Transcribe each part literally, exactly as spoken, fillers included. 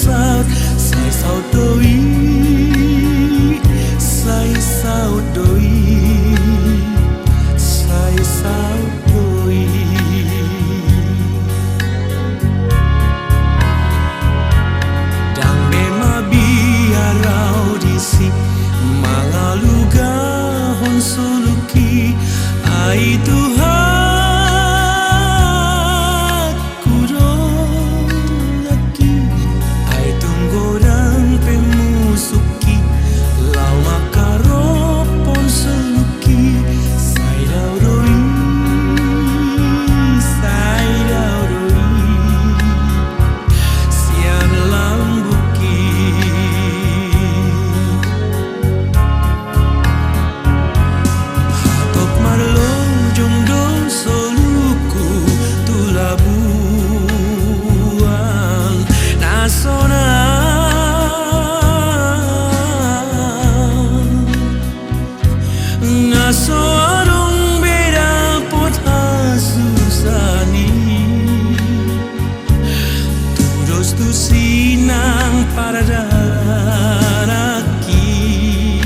Sai saut do i, sai saut do i, sai saut do i. Ndang be mabiar au disi mangalugahon soluki, ai Tuhan. Hudolaki, ai tung godang pe musuki, laho mangkarophon soluki, sai dao do i, sai dao do i, sian lambungki. Hatop marlojong do soluku tu labuan na sonang, na so adong be dapot hasusaan i. Tudos tusi nang paradanan nangkin,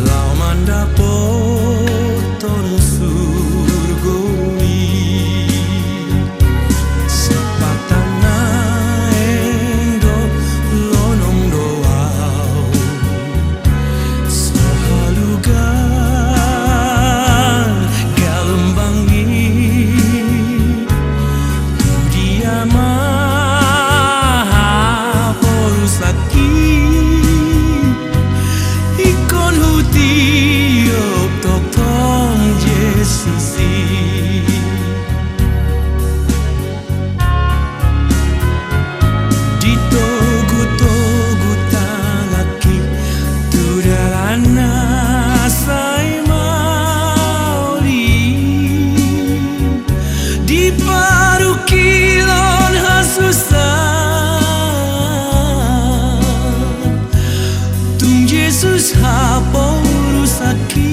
laho mandapothon surgo i. Sipata naeng do lonong do au. So halugan galombangi, tu dia ma haporusaki, ingkon hutiop tongtong Jesus i. Ditogutogu tanganki tu dalan na sai maol i, diparungkilhon hasusaan, tung Jesus haporusaki.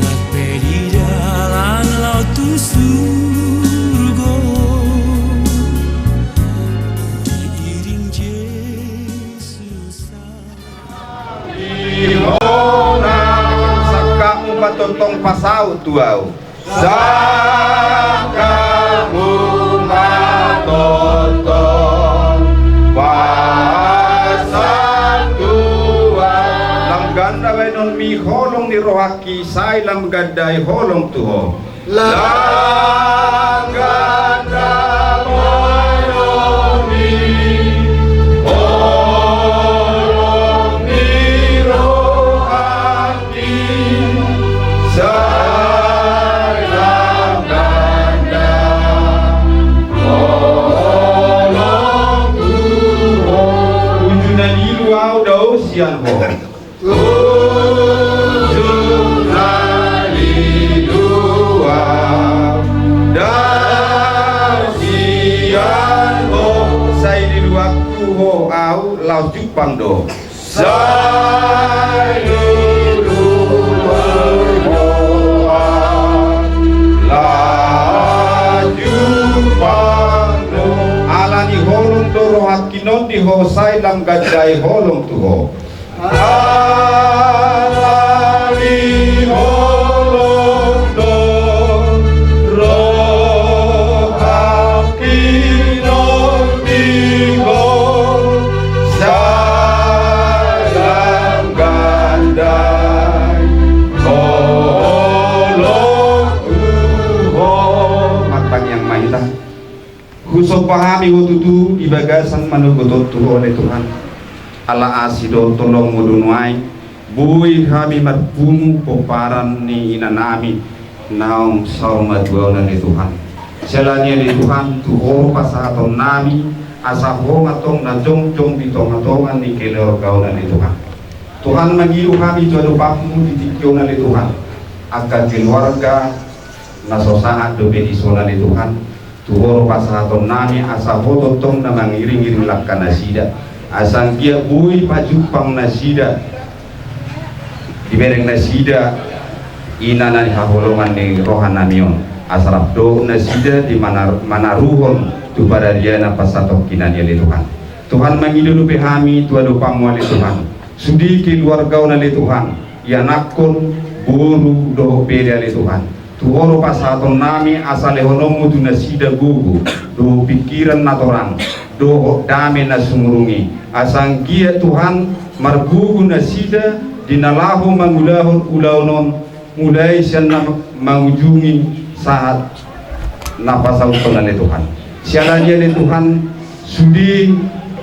Nang pe di dalan laho tu surgo, diiring Jesus. Di hona sangkapmu ma tongtong pasaut tu au. Sangkapmu ma tongtong pasaut tu au. Lam ganda baenonmi holong ni rohangki, sai lam ganda i holong tu ho. Lam ganda baenonmi holong ni rohangki, sai lam ganda holong tu ho. Uju na lilu au dao sian ho. Uju na lilu au dao sian ho. Sai lilu au tu ho au, laos jumpang do. Sai lilu au laos jumpang do. Alani holong do rohangki on di ho, sai lam ganda i holong tu ho. Alani holong do rohangki on di ho, sai lam ganda i holong tu ho. Martangiang ma hita. Husomba hami ho tutu di bagasan manogot on tu ho ale Tuhan. Ala asi dohot holongmu do nuaeng boi hami marpungu pomparan ni inanami naung saur matua on ale Tuhan. Siala ni i ale Tuhan, tu ho pasahatonnami asa ho ma tong na jongjong di tongatonga ni keluarga on ale Tuhan. Tuhan, mangido hami tu adopanmu di tingki on ale Tuhan, angka keluarga na so sahat dope dison ale Tuhan. Tu ho do pasahatonnami asa ho tongtong na mangiringiring langka nasida, asa anggiat boi pajumpang nasida, dibereng nasida ina na nihaholongan ni rohanami on. Asa rap dohot nasida di manar-, manaruhon tu parariana pasahat tongkinan i ale Tuhan. Tuhan, mangido dope hami tu adopanmu ale Tuhan. Sude keluarga on ale Tuhan, ianakhon, boru dohot pede ale Tuhan. Tu Ho do pasahatonnami asa lehononmu tu nasida gogo dohot pingkiran na torang dohot dame na sumurung i. Asa anggiat Tuhan margogo nasida di na laho mangulahon ulaon on, mulai sian na mangujungi sahat na pasauthon ale Tuhan. Siala ni i ale Tuhan, sude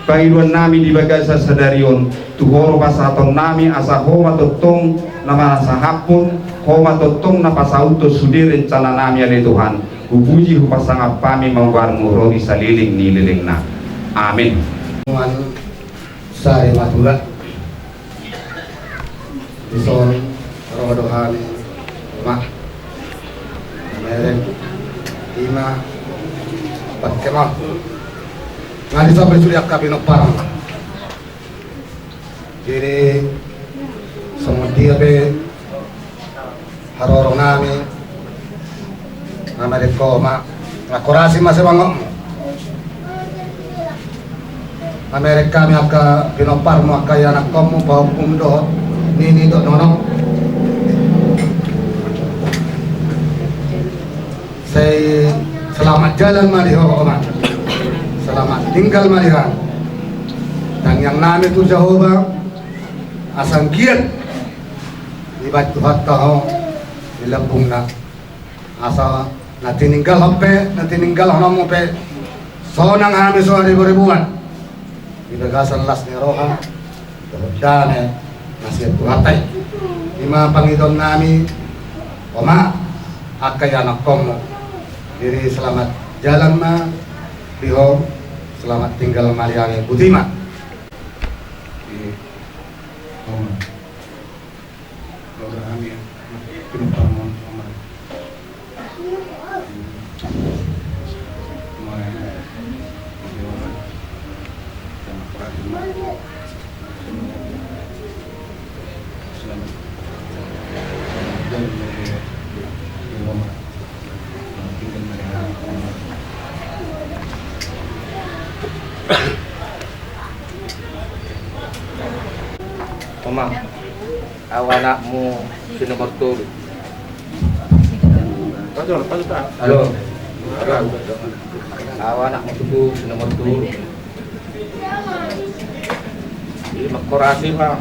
pangidoannami di bagasan sadari on, tu Ho do pasahatonnami asa Ho ma tongtong na manasahaphon, Ho ma tongtong na pasauthon sude rencananami ale Tuhan. Hupuji hupasangap hami ma goarmu ro di saleleng ni lelengna. Amin. Nuan sari matura. Dison ro do hami ma mereng ima pakke ma. Nga dison pe sude angka pinompar. Jadi songon dia pe haroronami. Nga mereng ho ma, nga horas i ma simangot. Nga mereng hami angka pinomparmu, angka ianakhonmu, pahompu dohot nini dohot nono. Sai selamat jalan ma di ho ma. Selamat tinggal ma di ho. Tangiangnami tu Jahowa asa anggiat dibaen Tuhanta ho di lambungna. Asa na tininggalhon pe, na tininggalhononmu pe sonang hami so ribu-ribuan. Di bagasan las ni roha dohot dame na sian Tuhanta i. Ima pangidoannami ho ma angka ianakhonmu. Jadi selamat jalan ma di ho, selamat tinggal ma di hami, botima. Oma, au anakmu si nomor tolu. Halo. Au anakmu tutu si nomor tolu. Jadi mangkorasi ma.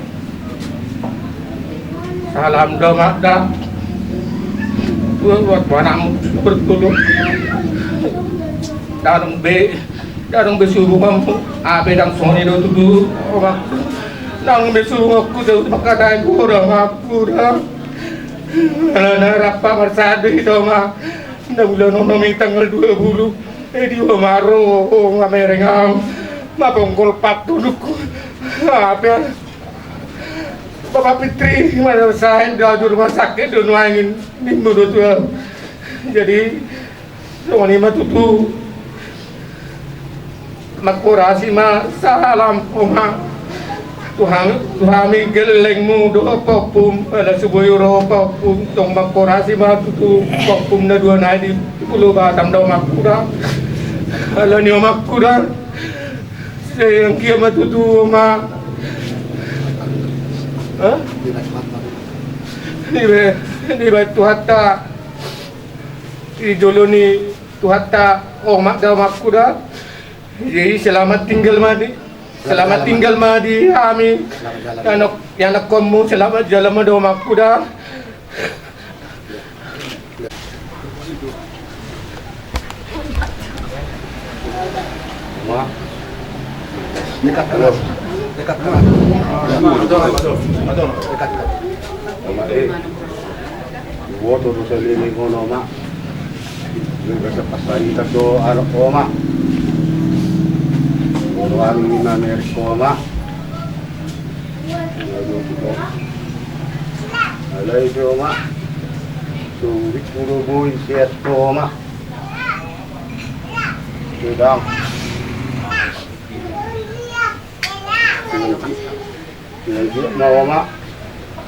Salam do ma da. Dua buat anakmu si nomor tolu. Dalam be. Ndang be surunganmu, ape ndang songon i do tutu, Oma. Ndang be surunganku, tutu mangkatai, Oma, Oma. Alana rap marsadari do, Oma. Ndang ulaon onom i tanggal dua puluh. Edi, Oma, ro, Oma, mereng au. Maponggol patulukku. Ape? Bapak Fitri, marsae do au di rumah sakit do nuaeng, ninmu do tu au. Jadi, songon i ma tutu. Mangkorasi ma salam, Oma. Tu hami, tu hami gellengmu dohot pahompum, ala so boi ro pahompum, tong mangkorasi ma tutu pahompum na dua nai di Pulo Batam da, omakku da. Ala ni omakku da. Sai anggiat ma tutu, Oma. Hah? Dibaen, dibaen Tuhanta. Di jolo ni Tuhanta, Oma da, omakku da. Jadi selamat tinggal ma di, selamat tinggal ma di hami. Selamat jalan. Anak, anakkonmu selamat jalan ma da, omakku da. Oma. Dekat, Oma. Dekat, Oma. Dekat, Oma. Oma, eh. Diboto do saleleng on, Oma. Nunga sahat pasahiton do anak, Oma. Molo hami na mereng, Oma. Alai pe, Oma, so hurippu do boi sehat, Oma. Sedang. Tinggal di, tinggal di ma, Oma.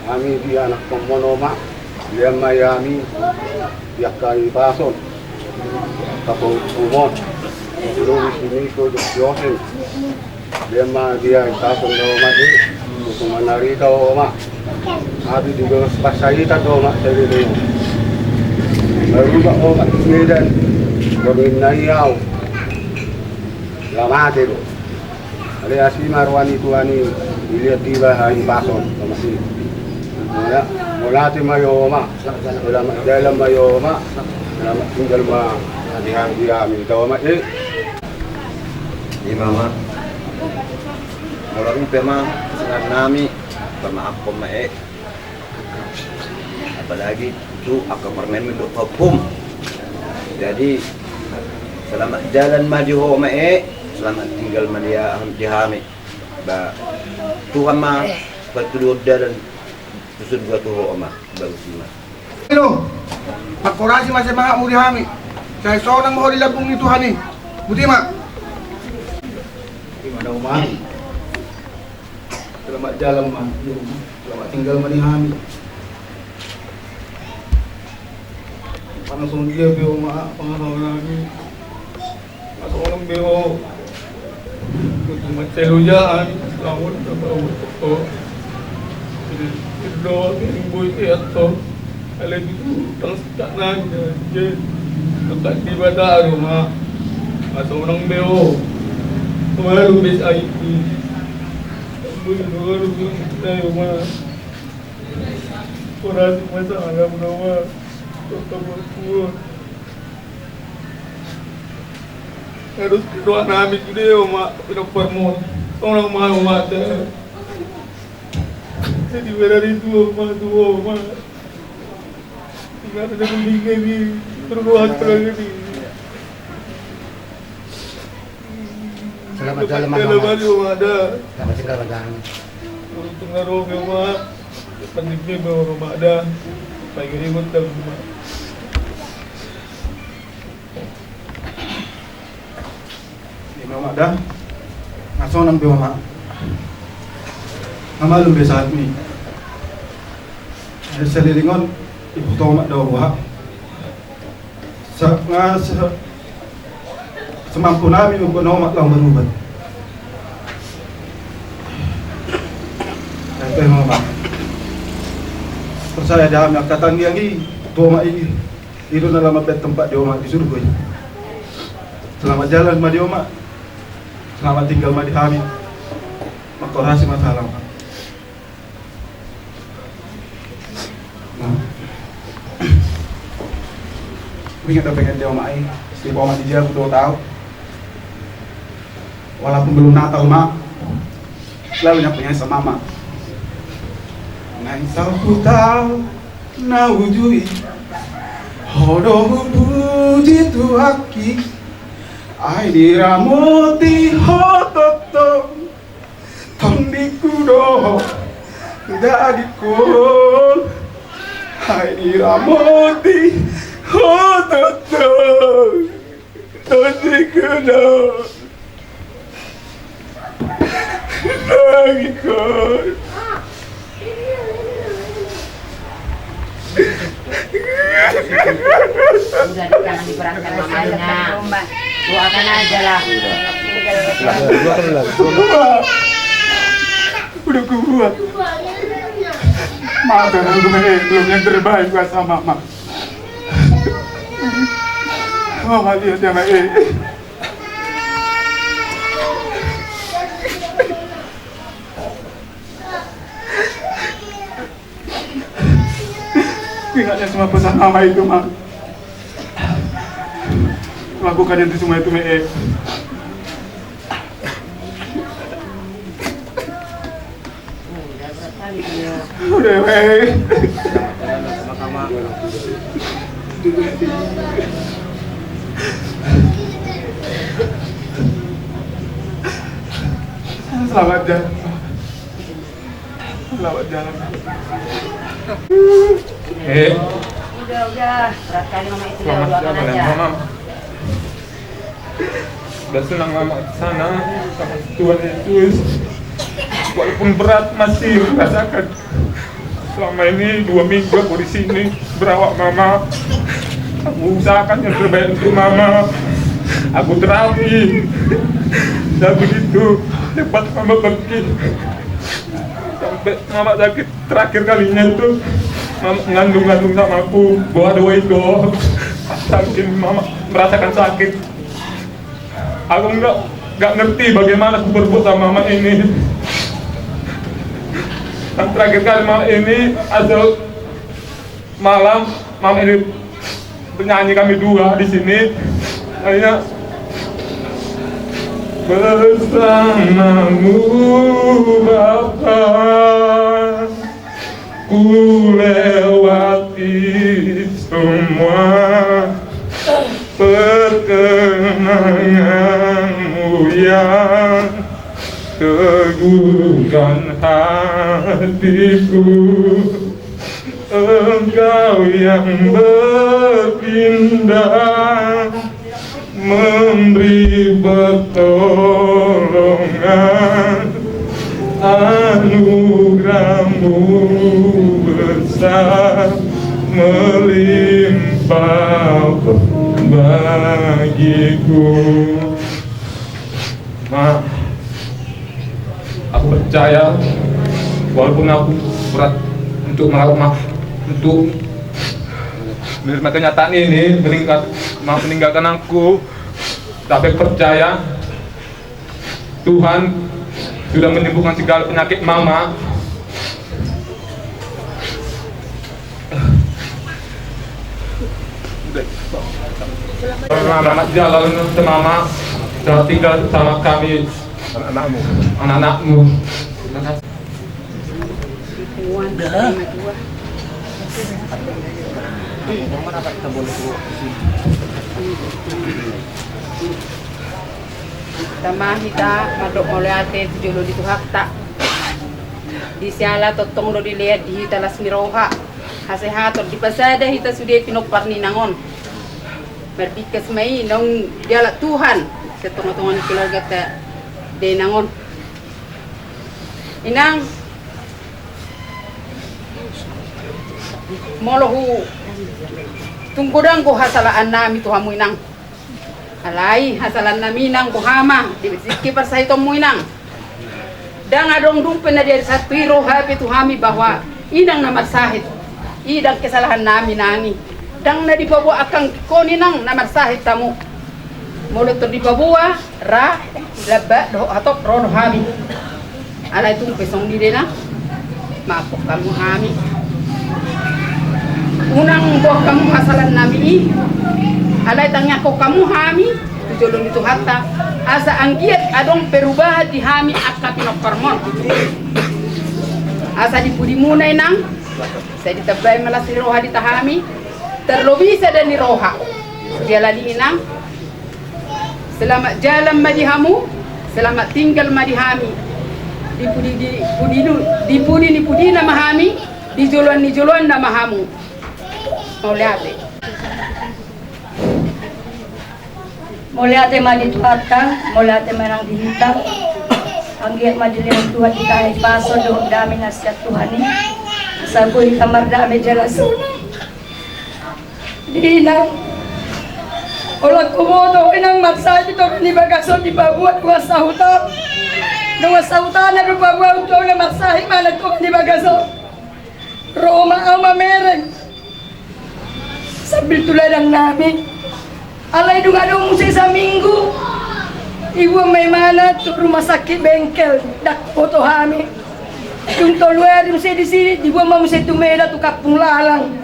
Hami di anakkonmu, Oma. Lean ma i hami di angka hipason, angka pahompu on, di lobis ni Niko dohot si Osen. Lean ma di hipason do, Oma, i, untuk manarita, Oma. Api di dos pasahitan do, Oma, saleleng on. Baru ba, Oma, di Medan, berminai au. Lamate do. Ale asi ma roha ni Tuhan i, dilihat iba hahipason, Oma, i. Mauliate ma i, Oma. Selamat jalan ma i, Oma. Selamat tinggal ma di hami, Oma, i. Ima ma. Molo ro pe ma, senang nami, pamaafhon ma, i. Apalagi tu angka parmaen dohot pahompu. Jadi selamat jalan ma di ho, Oma, i. Selamat tinggal ma di, di hami. Ba Tuhan ma patuduhon dalan tu surgo tu ho, Oma. Bagus, Oma. Ino, manghorasi ma semangatmu di hami. Sai sonang ma ho di lambung ni Tuhan i. Boti ma. Ima da, Oma. Selamat jalan ma. Selamat tinggal ma di hami. Pala songon dia pe, Oma, pala songon hami. Pala songon be ho. Cuma selujaan, lamun apa ho. Ini doa yang bui itu. Ale itu tang setak nanya. Jadi, angkat di bata rumah. Pala songon be ho. Kemarin be sai. Bui doa lu bui saya, Oma. Kurasi masalah, Oma. Kota Bogor. Harus doa nami sude, Oma, pinompar mu. Tolong ma, Oma, da. Jadi berani tu, Oma, tu, Oma. Tinggal ada mendingan ni. Terus doa lagi ni. Selamat jalan, Mama. Selamat jalan, Oma, da. Selamat tinggal, Mama. Untung na ro, Oma. Penting ni, Oma, da. Paling ribut dah, Oma. Ima ma da. Na sonang be, Oma. Na malum be sahat ni. Saleleng on, iboto ma da, Oma. Sa-, nga se-, semampu nami, Oma, laho marubat. Ai pe, Oma. Percaya di hami angka tangiang i, tu Oma i. I do na laho mambaen tempat di Oma di surgo i. Selamat jalan ma di Oma. Selamat tinggal ma di hami. Manghorasi ma salam. Nah. Ingat apa yang dia Oma i? Si Oma di jabu tu tahu. Walaupun belum Natal, Oma, selalu nyapa-nyapa sama Mama. Naeng saut taon na uju i, ho do hupuji Tuhanki. Ai diramoti ho tongtong, tondingku do ho dagingkon. Ai diramoti ho tongtong. Tondingku do. Tondingkon. Udah, jangan diberatkan namanya. Doakan aja lah. Udah gua. Maaf, Bang, gue belum yang terbaik buat sama Mama. Mama lihat ya, Mak, eh. Ingatnya semua pesan Mama itu, Mak. Lakukan itu semua itu, Mak, eh. Udah, weh. Selamat jalan. Selamat jalan. Eh. Udah, udah. Berat kali Mama itu, ya. Selamat jalan, Mama. Udah senang amat sana sama Tuhan Yesus. Walaupun berat masih rasakan. Selama ini dua minggu aku di sini merawat mama. Aku usahakan yang terbaik untuk mama. Aku terapi. Dan begitu cepat mama pergi. Sampai mama sakit terakhir kalinya itu, mama ngandung-ngandung sama aku, bawa dua itu. Saking mama merasakan sakit, aku nggak, nggak ngerti bagaimana aku berbuat sama mama ini. Dan terakhir kali mama ini, asal malam, mama ini bernyanyi kami dua di sini. Akhirnya, bersamamu Bapa, ku lewati semua perkenanganmu yang teguhkan hatiku. Engkau yang berpindah, memberi pertolongan, anugerahmu besar melimpah bagiku. Ma, aku percaya, walaupun aku berat untuk merawat, Ma, untuk menerima kenyataan ini, meninggal, Ma, meninggalkan aku, tapi aku percaya Tuhan sudah menyembuhkan segala penyakit Mama. Selamat jalan, Mama. Selamat tinggal sama kami, anak-anakmu. Anak-anakmu. Tama hita mandok mauliate tu jolo ni Tuhanta. Di siala tongtong do dilean di hita las ni roha, hasehaton, dipasada hita sude pinompar ni inang on. Marbingkas ma i naung dialap Tuhan sian tongatonga ni keluarganta, da, inang on. Inang, molo hu, tung godang do hasalaannami tu hamu, Inang. Alai hasalaannami, Inang, boha ma di tingki parsahitonmu, Inang? Ndang adong dung pe na diari satu i ro hape tu hami bahwa Inang na marsahit. I ndang kesalahan nami nang i. Ndang na dipaboa angka anggikon, Inang, na marsahit hamu. Molo tung dipaboa, ra, lamba dohot hatop ro do hami. Alai tung pe songon i da, Inang, maaphon hamu hami. Unang boan hamu hasalaannami i. Alai tangiangkon hamu hami tu jolo ni Tuhanta, asa anggiat adong perubahan di hami angka pinomparmon. Asa di pudimuna, Inang, sai ditambai ma las ni roha di hita hami, tarlobi sada ni roha. Jala, Inang, selamat jalan ma di hamu, selamat tinggal ma di hami. Di pudi, di pudi, di pudi ni pudina ma hami, di joloan ni joloanna ma hamu. Mauliate. Mauliate ma di Tuhanta, mauliate ma nang di hita. Anggiat ma dilehon Tuhan di hita hahipason dohot dame na sian Tuhan i. Asa boi hita mardame jala sonang. Di, Inang, holan huboto, Inang, marsahit tu tonga ni bagas on dipaboa dongan sahuta. Dongan sahutana do paboa tu tonga, marsahit ma na tu tonga ni bagas on. Ro ma au mamereng sambil tu ladangnami. Alai dung adong muse saminggu, diboan ma imana tu rumah sakit Bengkel, ndang huboto hami. Dung tolu ari muse disi, diboan ma muse tu Medan tu Kampung Lalang.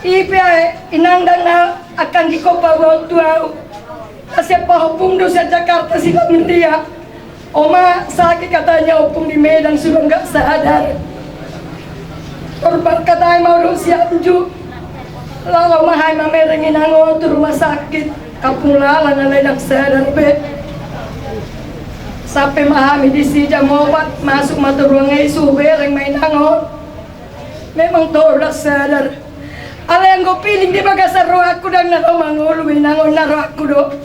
I pe, Inang, ndang na angka anggikon paboa tu au. Sian pahompung do sian Jakarta, sian Medan. Oma, sakit katanya, ompung, di Medan sudah nggak sadar. Torbar katai ma au dohot Sianjuk. Laho ma hami mamereng inang on tu rumah sakit Kampung Lalang, alai ndang sadar be. Sampe ma hami disi jam opat, masuk ma tu ruang I C U, hubereng ma inang on. Memang toho ndang sadar. Alai anggo piling di bagasan rohangku, ndang na ro mangolu be inang on, na rohangku do.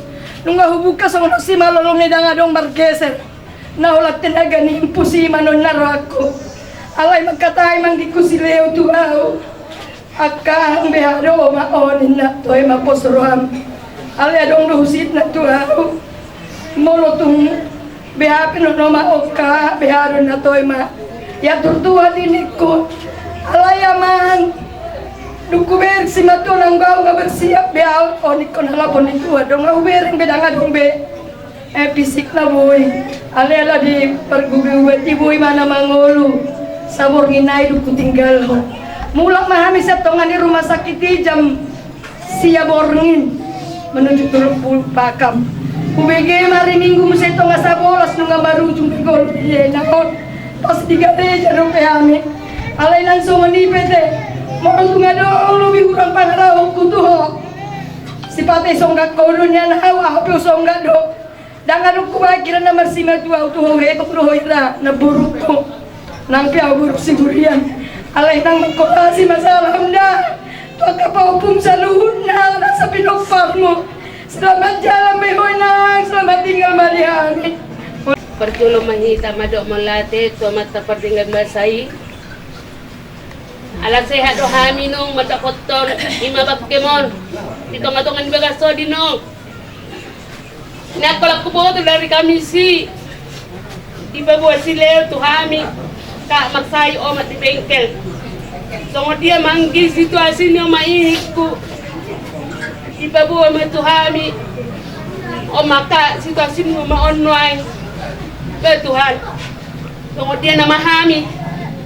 Nunga hubuka songon on, simalolongna ndang adong margeser. Na holan tenaga ni impus i ma non na rohangku. Alai mangkatai ma anggingku si Leo tu ahu. Angka, beha do ma on, ninna, toe ma pos roham. Alai adong do husitna tu ahu. Molo tung beha pe, nono ma on, angka, beha do, ninna, toe ma. Ia turtua di ningku. Alai amang, dung hubereng simatua nang bau nga bersiap beha on, ingkon halapon ni Tuhan do nga hubereng be, ndang adong be. Eh, fisik na boi. Alai ala di pargube ubat i boi ma na mangolu. Saborngin nai dung hutinggalhon. Mulak ma hami sian tonga ni rumah sakit i jam sia borngin menuju tolu pulu pakam. Hubege ma ari Minggu muse tonga sabolas nunga marujung di gol di na on. Pas di gareja dope hami. Alai nang songon i pe te, molo tung adong lobi hurang pangaraoku tu ho, sipata isonggak ho do nian ahu, ahu pe husonggak do. Ndang adong hubaen hira na marsimatua ahu tu ho, hetok do ho hira na borungku. Nang pe ahu boru si hurian. Alai nang mangkorasi ma salam da tu angka pahompum saluhutna, nasa pinomparmu. Selamat jalan ma i ho inang, selamat tinggal ma di hami. Parjolo ma hita mandok mauliate tu Amanta Pardenggan Basa i. Ala sehat do hami nunga mandapothon i ma bangkemon di tonga-tonga ni bagas on, inong. Nangkin holan huboto di ari Kamis i, dipaboa si Leo tu hami, angka, marsai omat di bengkel. Songon dia ma anggi situasi ni omak i, ningku. Dipaboa ma tu hami, omak, angka, situasi ni omak on nuaeng. Be Tuhan. Songon dia nama hami.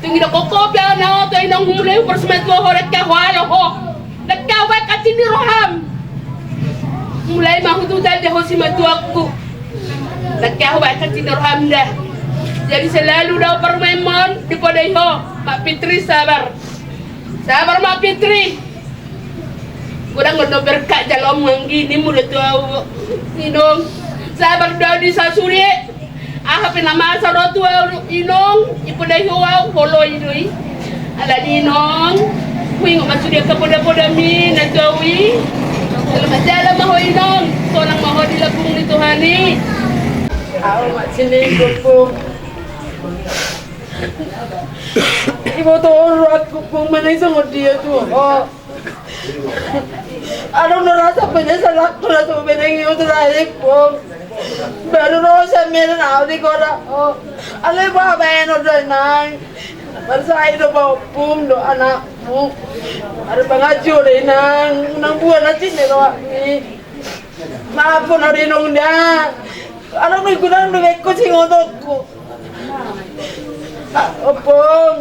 Tung idokkon ho pe ahu na oto, inong, mulai huparsimatua ho, dengke ahu alo ho. Dengke ahu baen hansit ni roham. Mulai ma hututan dia ho simatuangku. Dengke ahu baen hansit ni roham da. Jadi selalu do parumaenmon dipodai ho. Mak Fitri, sabar. Sabar, Mak Fitri. Godang do berkat jaloonmu, anggi, ninmu do tu ahu, inong. Sabar do ahu di sasuri. Aha pe na masa ro tu ahu, inong, dipodai ho ahu, holoi do i. Alani, inong, huingot ma sude angka poda-podami na tu ahu i. Selamat jalan ma ho, inong. Sonang ma ho di lambung ni Tuhan i. Ahu ma sining, Ompung. Iboto on rohangku, Ompung, manang songon dia tu ho. Adong do rasa penyesalanku na so hubege ho tu lahir, Ompung. Baru ro sian Medan ahu di kota ho. Alai boha baenon do, inang. Marsahit do pahompum dohot anakmu. Adong pangaji ho do, inang. Unang buan hansit ni roham i. Maafhon ahu do, inong, da. Adong do, godang do baenku singotonku. Ompung.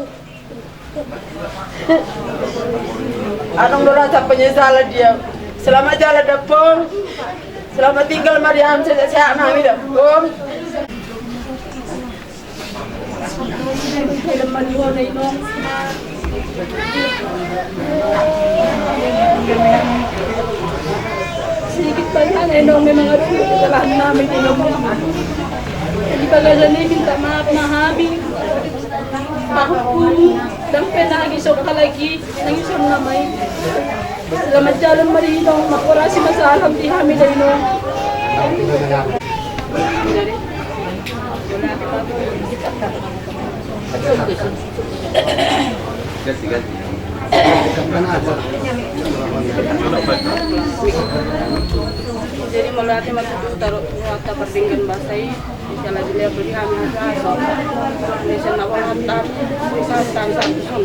Adong do rasa penyesalan dia. Selamat jalan da, Ompung. Selamat tinggal ma di hami, sehat-sehat ma hami da, Ompung. Sedikit banyak, inong, memang adong kesalahan nami, inong. Jadi bagasan i minta maaf ma hami. Pahompum, ndang pe nangis, apalagi nangis on nama i. Selamat jalan ma di, inong, mangkorasi ma salam di hami da, inong. Jadi mauliate ma tu Amanta Pardenggan Basa i. Bisa lagi lihat beli hami haso-haso. Bisa na walahan tapi bisa tang satu son.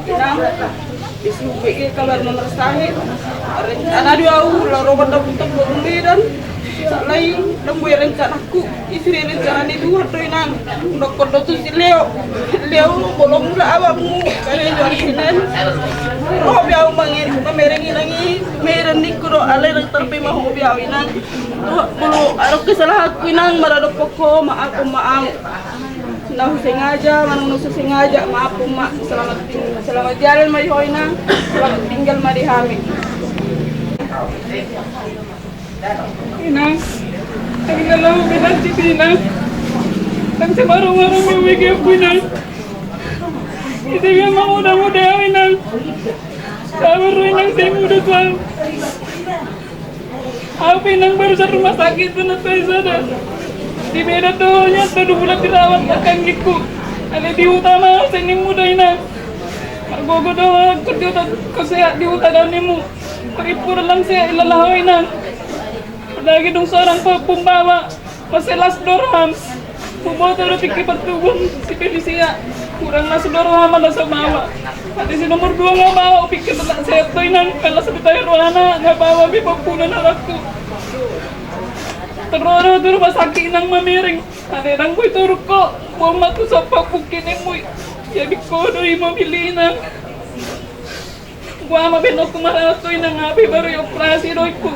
Inang, disi hubege kabar na marsahit. Rencana do ahu laho ro mandapot ho tu Medan. Alai ndang boi rencanangku. I sude rencana ni Tuhan do, inang. Hudokkon do tu si Leo. Leo, molo mulak abangmu, karejo ari Senen, ro be ahu mangirim pamereng inang i tu Medan, ningku do. Alai ndang tarpima ho be ahu, inang. Tuhan, molo adong kesalahanku, inang, maradophon ho, maafhon ma ahu. Na husengaja manang na so sengaja, maafhon ma. Selamat ting-, selamat jalan ma di ho, inang. Selamat tinggal ma di hami. Inang, ndang na laho be hansit, inang. Ndang samarung-marung be hubege ahu, inang. Ise be mangoda-ngoda ahu, inang. Sabar ro, inang, sai muda tu ahu. Ahu pe, inang, baru sian rumah sakit tu na tuai sada. Di Medan do nian tolu bulan dirawat angka anggingku. Alai di huta ma sai nimmu do inang. Margogo do angka di huta, ho sehat di huta do nimmu. Paripur lang sehat ilala ho inang. Apalagi dung sorang pembawa. Masih las do roham. Huboto do tingki partubuan si Felicia. Hurang las do roham ala so bawa. Alai si nomor dua nga bawa, hupikir do las sehat do inang. Ala so ditahi rohana nga bawa be pampunan anakku. Terus tu rumah sakit inang mamereng. Alai ndang boi turun ho. Boan ma tu sompa pungki nimmu. Jadi ho do i mobil inang. Boan ma be nokku maralat tu inang, api baru i operasi do ingku.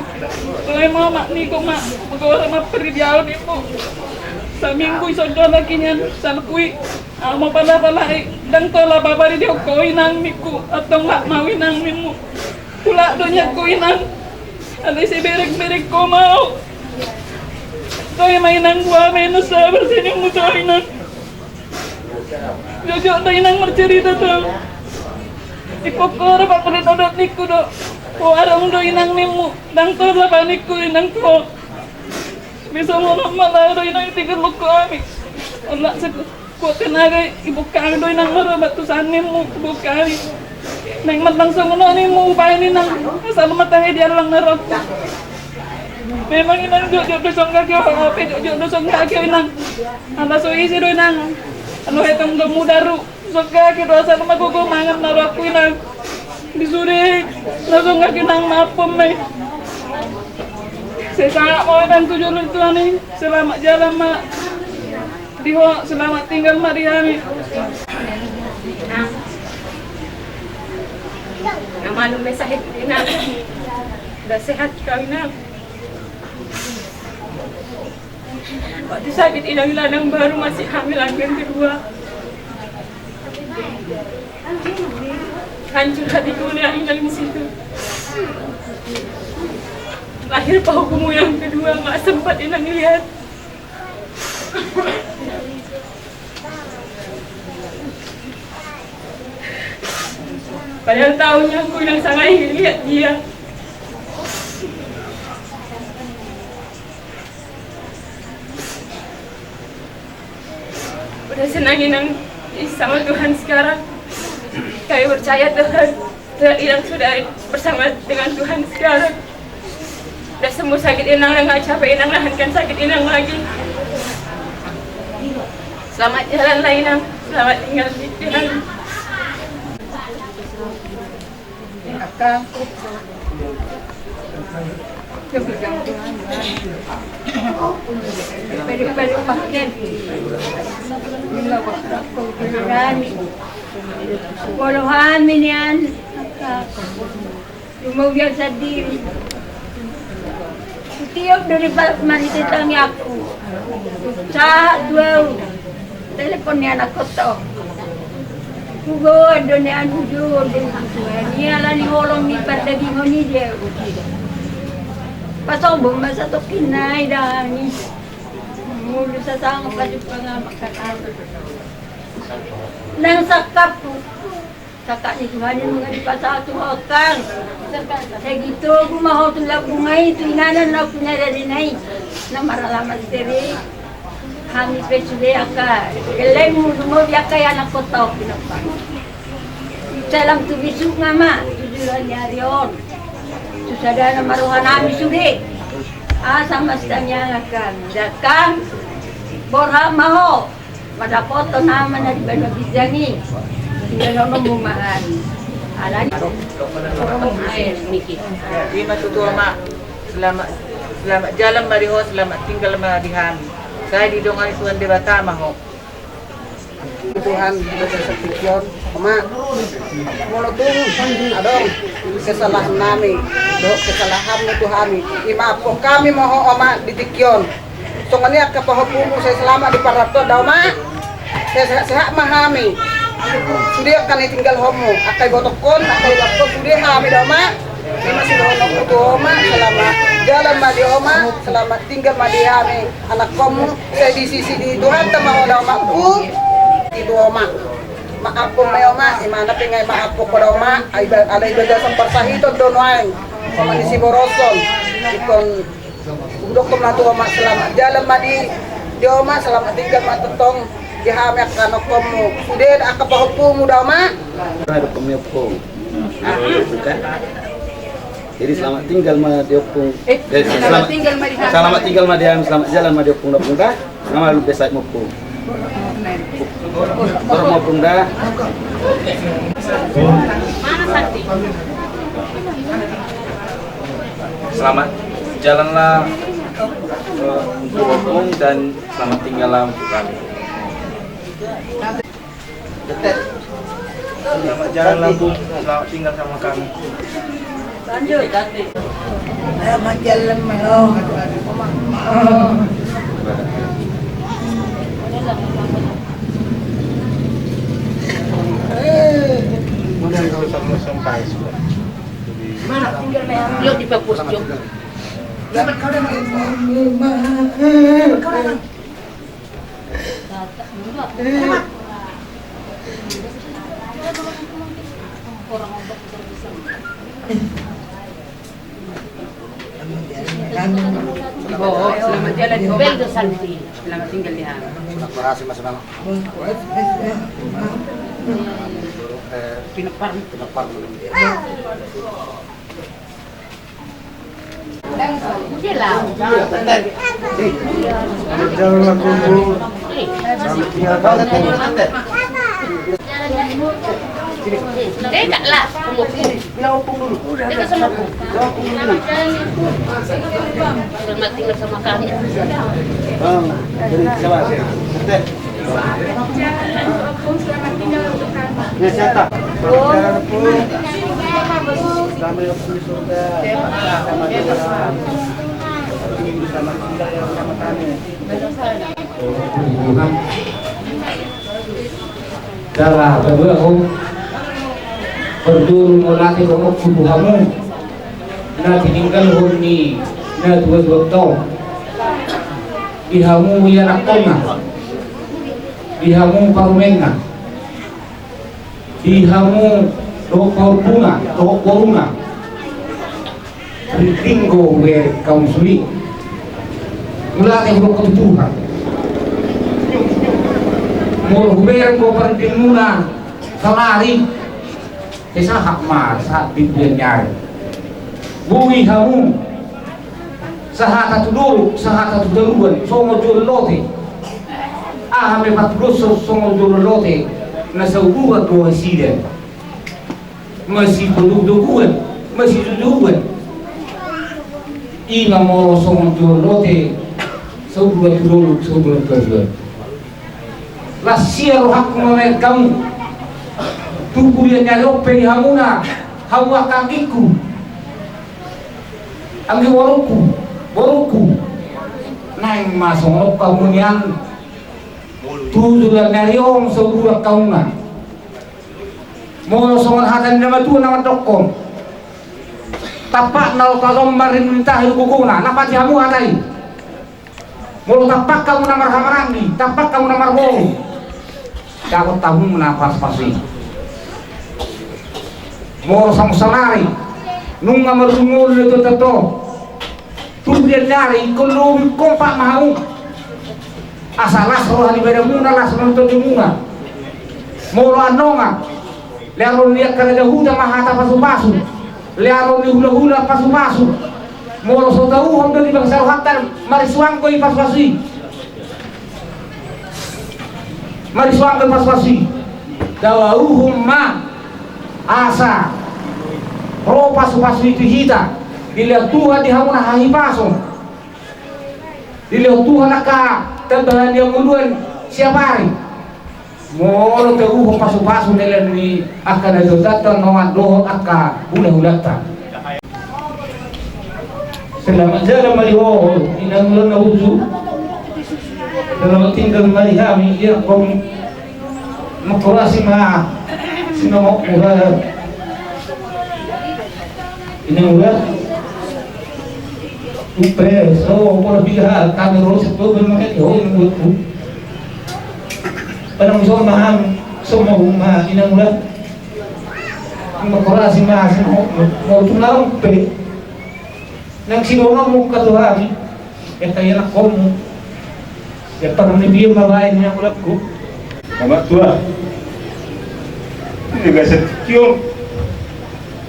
Toe ma omak ni ho ma, magora ma peri di au nimmu. Saminggu i sondon lagi nian, salpu i. Au ma pala-pala i, ndang tolap babari di ho inang ningku, antong lak ma au inang nimmu. Hulak do nian ho inang. Alai sai bereng-bereng ho ma au. Toe ma inang, boan ma inang sabar sian nimmu tu au inang. Jotjot do inang marcerita tu au. Ingkon ho do pakulit odot ningku do. Ho adong do inang nimmu. Ndang tolap au ningku inang tu ho. Bisa molo mala do inang tinggal ho hami. Olat sekuat tenaga i, ibuk hami do inang marobat tu san nimmu, ibuk hami. Naeng marlangsung on nimmu, baen inang. Asal ma tahe di allang na rohangku. Memang inang jotjot do songgaki ho, ape jotjot do songgaki ho inang. Ala so ise do inang. Ala hetong do mudaru. Songgaki do asal ma gogo mangan na rohangku inang. Di sude na songgaki inang maampun ma i. Sai sahat ma ho inang tu jolo ni Tuhan i. Selamat jalan ma di ho, selamat tinggal ma di hami. Na malum be sahit inang. Udah sehat kau inang. Waktu sakit inang, inang baru masih hamil aku yang kedua. Hancur hatiku lihat inang di situ. Lahir pahokumu yang kedua, nggak sempat inang lihat. Padahal tahunya aku inang sangat ingin lihat dia. Udah senang inang sama Tuhan sekarang. Kami percaya Tuhan, Tuhan inang sudah bersama dengan Tuhan sekarang. Udah sembuh sakit inang, udah nggak capek inang nahankan sakit inang lagi. Selamat jalan lah inang, selamat tinggal di Tuhan. Akan. Pede-pede pakai. Molo hami nian. Lumobi au sandiri. Hutiop do di balak marhite tangiangku. Sahat tu au telepon ni anakkonta on. Hugoan do nian, hujoujou do tu Tuhan i ala ni holong ni pardagingon i di au. Pasombong ma satongkin nai dang i. Molo sasangap pajumpang amak kakak. Nang sangkapku. Sangkap ni Tuhan i nunga dipasahat tu ho kan. Segi togu ma ho tu lambung i, tu inganan na punyadan i nai. Na maralaman seri. Hami pe sude angka gellengmu, lumobi angka i anakkonta on pinompar. Salam tu bisukna ma tu joloan ni ari on. Tu sadana ma rohanami sude. Asa ma sitangiangan hami. Dang kan borhat ma ho. Mandapothon ama na di banua ginjang i. Tinggalhononmu ma hami. Alani. Ima tutu oma. Selamat, selamat jalan ma di ho, selamat tinggal ma di hami. Sai didongani Tuhan Debata ma ho. Tuhan, di bagasan tingki on, oma. Molo tung adong kesalahan nami dohot kesalahanmu tu hami, imaaphon hami ma ho oma di tingki on. Songon i angka pahompungku sai selamat di parratuan da oma. Sai sehat-sehat ma hami. Sude angka na tinggalhonmu, angka ibotohon, angka ibotohon sude hami da oma. Ima sidohononku tu oma, selamat jalan ma di oma, selamat tinggal ma di hami anakkonmu. Sai di sisi ni Tuhanta ma ho da oma. Di tu oma. Maaphon ma i oma, imana pe nga imaaphon ho da oma. Ai ba-, alai bagasan parsahiton do nuaeng. Songon i siboroson. Ingkon hudokkon ma tu oma selamat jalan ma di, Oma, selamat tinggal ma tongtong di hami angka ompungmu. Sude angka pahompumu da, Oma. Ada pahompu. Bukan? Jadi selamat tinggal ma di ompung. Eh, eh, selamat, selamat tinggal ma di hami. Selamat tinggal ma di hami, selamat jalan ma di ompung, ompung da. Nama lu besai ompung. Baru ompung da. Selamat jalanlah, eh, untuk ompung dan selamat tinggallah untuk kami. Selamat jalan, Bung. Selamat tinggal sama kami. Lanjut. Selamat jalan, Melo. Udah, nggak usah, nggak usah, Pak. Mana? Tinggal, Melo. Yuk, di Papua, yuk. Selamat kau dah, Melo. Oh, selamat jalan. Bel do Santi. Selamat tinggal di hami. Terima kasih, Mas Bang. Eh, pinepar. Pinepar. Dara, berdua, Om. Berdua, mauliate, Om, tu hamu. Na tininggalhon ni na tua-tua tong. Di hamu ianakhonna, di hamu parumaenna, di hamu dohot pahompuna, dohot boruna. Ringgit do hubereng hamu sude. Mauliate hudok tu Tuhan. Molo hubereng do paringgitmuna saonari. Sai sahat ma, sahat di bulan ni ari. Boi hamu sahata tu dolok, sahata tu toruan, songon jolo ni lote. Aha pe patudoshon songon jolo ni lote, na sauduran do nasida. Masidogudoguan, masijojoan. Ima molo songon jolo ni lote, sauduran tu dolok, sauduran tu toruan. Las ia rohangku mamereng hamu. Tu bulan ni ari on pe di hamuna, hamu angka anggingku, anggi borungku, borungku. Naeng ma songon on hamu nian. Tu bulan ni ari on sauduran hamuna. Molo songon hata ni na matua na mandokkon, tampak na oto jom marrinta di gogona, na pati hamu hata i. Molo tampak hamu na marhahamaranggi, tampak hamu na marboru, dapot hamu na pasupasu i. Molo songon saonari, nunga marungut do tongtong. Tu bulan ni ari, ingkon lobi kompak ma hamu. Asa las roha ni badanmuna, las roha ni tondimuna. Molo anongan, lehonon ni angka raja huta ma hata pasupasu. Lehonon ni hulahula pasupasu. Molo so tauhon do di bangsa rohanta, marisuang do i pasupasu i. Marisuang do pasupasu i. Dauhon ma asa ro pasupasu i tu hita. Dilehon Tuhan di hamuna hahipason. Dilehon Tuhan angka tambahan ni hangoluan siapari. Molo tauhon pasupasu lehonon ni angka na dotanta, anongan dohot angka hulahulanta. Selamat jalan ma di ho, inang Ulan na uju. Selamat tinggal ma di hami, ia kong mengkorasi ma sinongok ular. Inang Ulan. Upe, so, pola piha, kami rosi, to, belum makan, oh, inang Ulan. Padang so, maham, so, mau, ma, inang Ulan. Mengkorasi ma sinongok, mau tu naung pe. Nang sidonganmu ka tu hami, eta ianakhonmu. Sian parrohanion ma baen na ulangku. Amak tua. Di bagasan tingki on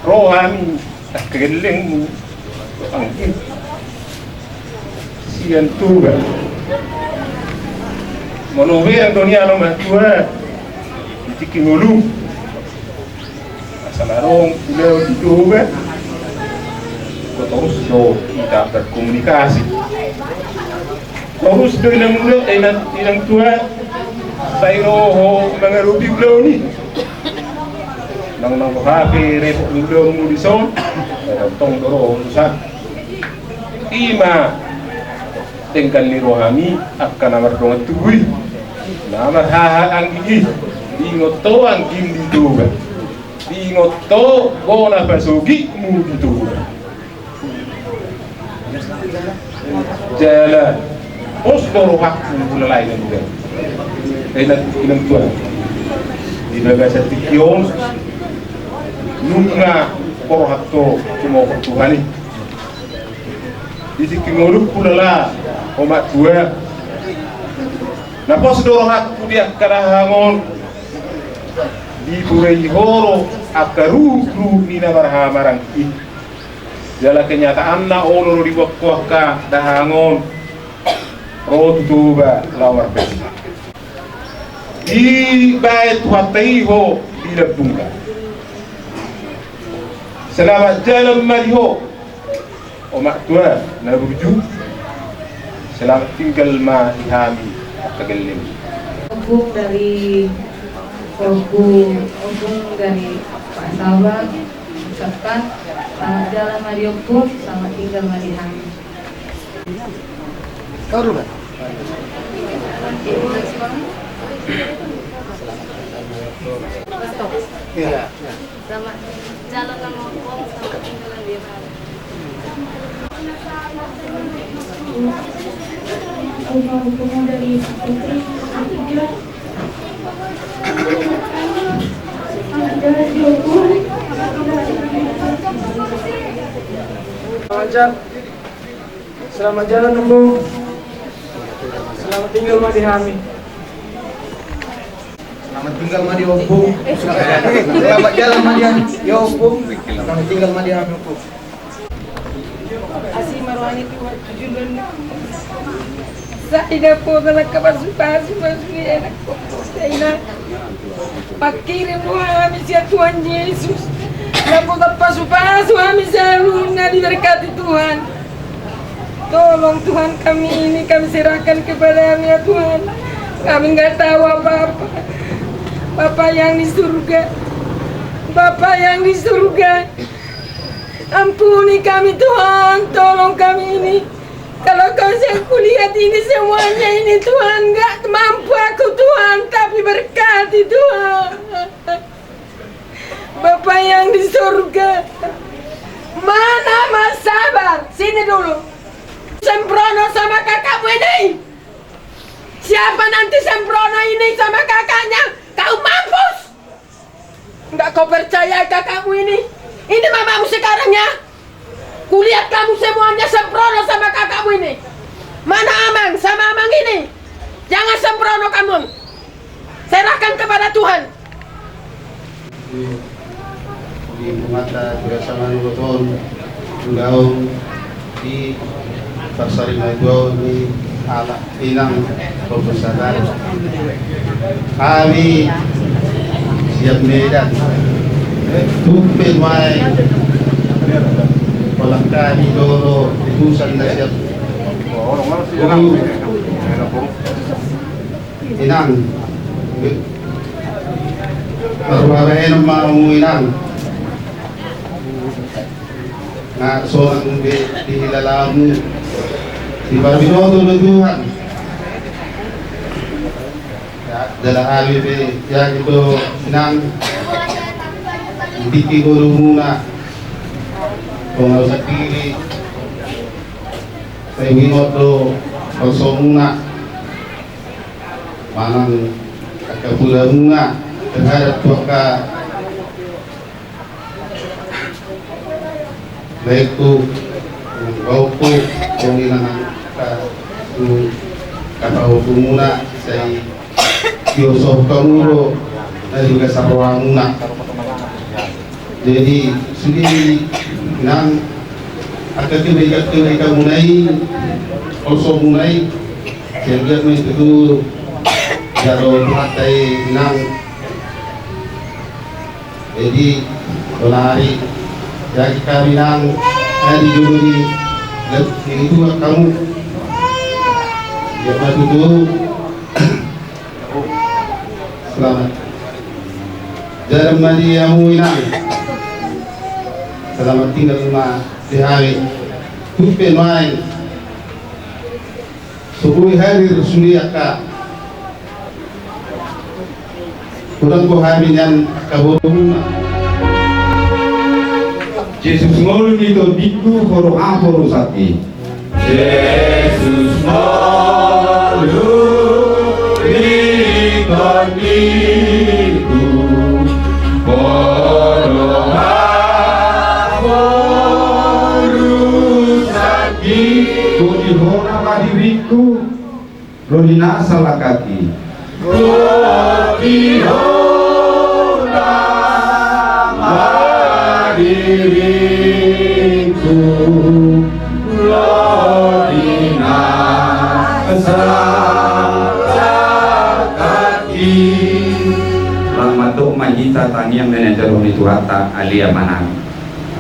ro hami angka gellengmu. Anggi. Sian Toba. Molo bean do nian amak tua. Di tingki ngolu. Asal adong ulaon di Toba, torus do hita berkomunikasi. Torus do inang tua, eh, inang, inang tua, sai ro ho mangadopi ulaon i. Nang, nang hape repot ulaonmu dison, tongtong do ro ho urusan. Ima denggan ni rohami angka na mardongan tubu i, na marhaha anggi i. Ingot ho anggim di Toba, ingot ho bona pasogitmu di Toba. Jala pos do rohangku hulala inang tua, eh, inang, inang tua. Di bagasan tingki on nunga porhat ho sumohot Tuhan i. Di tingki ngolungku hulala amak tua, na pos do rohangku di angka dahahang on. Diburai ho do angka ruhut-ruhut ni na marhamaranggi i. Jala kenyataanna olo do diboan ho angka dahahang on ro tu Toba laho marpesta. Dibaen Tuhanta i ho di lambungna. Selamat jalan ma di ho. Omak tua na burju, selamat tinggal ma di hami angka gelleng. Ompung dari, ompung, ompung dari Pak Sabar, ucapkan selamat jalan ma di ompung, selamat tinggal ma di hami. Kau dulu, Pak. Iya. Selamat jalan ma di ompung, selamat tinggal ma di hami. Selamat jalan. Selamat jalan, Ompung. Selamat tinggal ma di hami. Selamat tinggal ma di Ompung. Selamat jalan ma di hami, Ompung. Selamat tinggal ma di hami, Ompung. Asi ma roha ni Tuhan tu joloan. Sai dapotan angka pasupasu, pasupasu ni anak, sai na mangkirim roha hami sian Tuhan Jesus. Dapotan pasupasu hami saluhutna, diberkati Tuhan. Tolong Tuhan kami ini, kami serahkan kepada-Mu ya Tuhan. Kami nggak tahu apa-apa. Bapa yang di surga, Bapa yang di surga, ampuni kami Tuhan, tolong kami ini. Kalau Kau yang kulihat ini semuanya ini Tuhan, nggak mampu aku Tuhan, tapi berkati Tuhan. Bapa yang di surga, mana Mas Sabar? Sini dulu. Sembrono sama kakakmu ini. Siapa nanti Sembrono ini sama kakaknya? Kau mampus. Nggak kau percaya kakakmu ini. Ini mamamu sekarang ya. Kulihat kamu semuanya sembrono sama kakakmu ini. Mana Amang sama Amang ini? Jangan sembrono kamu. Serahkan kepada Tuhan. Di, di rumah ta, biasa mani boton, ulaon, di pasar lima dua ni anak. Inang, Bapak Sadar. Hami sian Medan. Tung pe nuaeng holan hami dohot utusan na sian Inang. Marhua bahenon ma hamu Inang. Nga sonang be dihilalamu, dipabinoto do Tuhan. Ya, jala hami pe yakin do Inang, di tingki ngolumuna, songon au sandiri, sai huingot do palsomuna manang angka puramuna terhadap tu angka laengku, baoku, songon i nang angka tu angka Pahompumuna sai diosohon hamu do na di bagasan rohamuna. Jadi sude nang angka kebaikan-kebaikanmuna i, osomuna i, sai anggiat ma i tutu jalo Tuhanta i nang. Jadi sonari jadi hami nang na di jolo ni, na di jolo ni Tuhan hamu. Ia ma tutu. Selamat. Jala ma di hamu inang. Selamat tinggal ma di hami. Tung pe nuaeng so boi hadir sude angka. Godang do hami nian angka borumuna. Jesus ngolu ni tondingku, ho do haporusanki. Jesus ngolu ni tondingku, ho do haporusanki. Godang do hona ma diringku. Ro di na salangkaki. Ro di hona ma diringku, ro di na salangkaki. Laos mandok ma hita tangiang na niajarhon ni Tuhanta, Ale Amanami.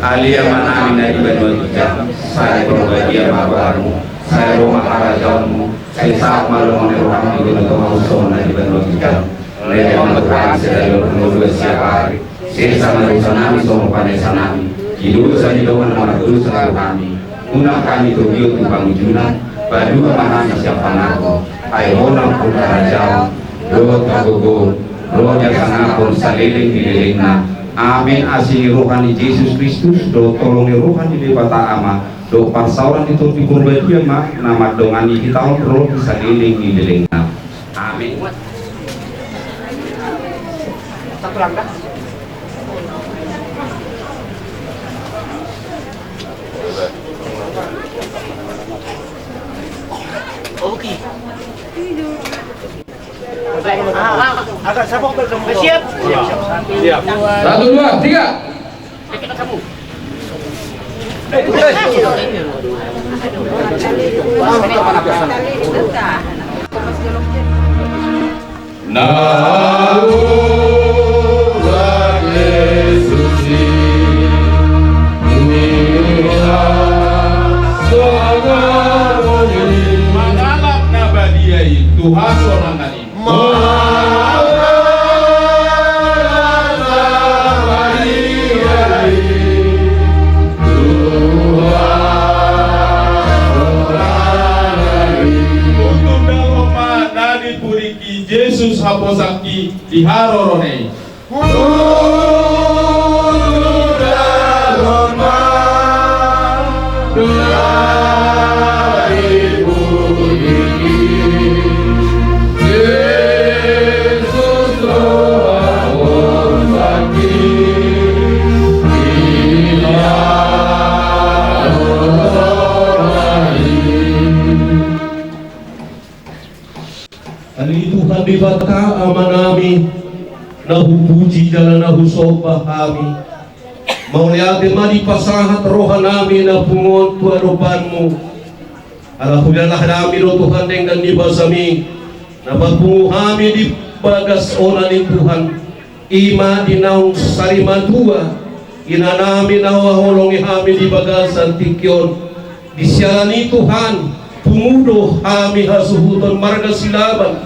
Ale Amanami na di banua ginjang, sai parbadia ma goarmu, sai ro ma harajaonmu, sai saut ma lomo ni roham di banua tonga on songon na di banua ginjang. Lehon ma tu hami sadari on hangoluan siapari. Sesa ma dosanami songon panesanami di dosa ni dongan na mardosa tu hami. Unang hami togihon tu pangunjunan. Palua ma hami sian pangago. Ai hona ma harajaon dohot hagogoon dohot hasangapon saleleng ni lelengna. Amen. Asi ni roha ni Jesus Kristus dohot holong ni roha ni Debata Ama dohot parsaoran ni Tondi Porbadia ma na mandongani hita on ro di saleleng ni lelengna. Amen. Oke. Agak sabok. Siap. Siap. Satu, dua, tiga. Na mangalap na badia i Tuhan sonang nami. Tutu dalo ma na nipuringki Jesus haposangki di haroro na i. Ale Tuhan Debata Amanami, na hupuji jala na husomba hami. Mauliate ma dipasahat rohanami na pungu on tu adopanmu. Ala huidalah nami do Tuhan denggan ni basami na papungu hami di bagas onan ni Tuhan. I ma di naung sari matua, inanami na huhaholongi hami di bagasan tingki on. Di siala ni Tuhan, pungu do hami hasuhuton marga Silaban,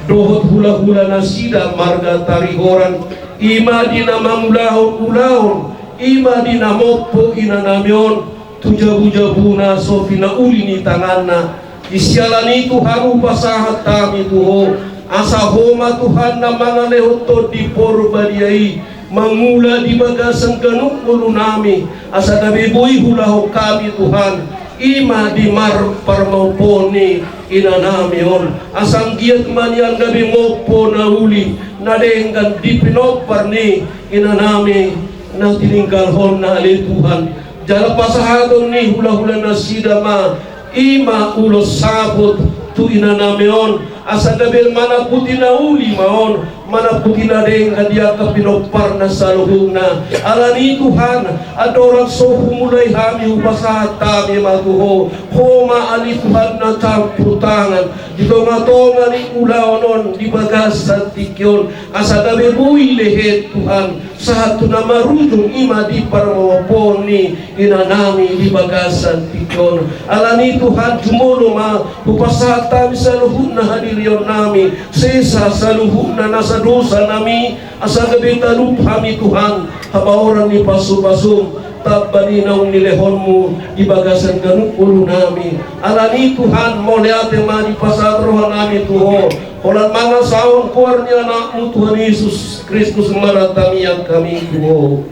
dohot hulahula nasida marga Tarihoran, i ma di na mangulahon ulaon, i ma di na mompo inanami on, tu jabujabu na so pinauli ni tanganna. Di siala ni Tuhan hupasahat hami tu Ho, asa Ho ma Tuhan na mangalehon Tondi Porbadia i, mangula di bagasan ganup ngolunami, asa gabe boi huulahon hami Tuhan, i ma di mar-, parmompoon ni inanami on, asa anggiat ma nian gabe mompo na uli, na denggan di pinompar ni inanami na tininggalhonna ale Tuhan. Jala pasahaton ni hulahula nasida ma, i ma ulos saput, tu inanami on, asa gabe manamputi na uli ma on, manamputi na denggan di angka pinomparna saluhutna. Alani i Tuhan, andorang so humulai hami hupasahat hami ma tu Ho, Ho ma ale Tuhan na campur tangan di tonga-tonga ni ulaon on di bagasan tingki on, asa gabe boi lehet Tuhan, sahat tu na marujung i ma di parmompoon ni inanami di bagasan tingki on. Alani i Tuhan, jumolo ma hupasahat hami saluhutna hadirionnami, sesa saluhutna nasa dosanami, asa gabe talup hami Tuhan, habaoran ni pasu-pasum, tamba ni naung nilehonmu di bagasan ganup ngolunami. Alani i Tuhan, mauliate ma dipasahat rohanami tu Ho, holan mangasahon goar ni Anakmu Tuhan Jesus Kristus, martangiang hami tu Ho.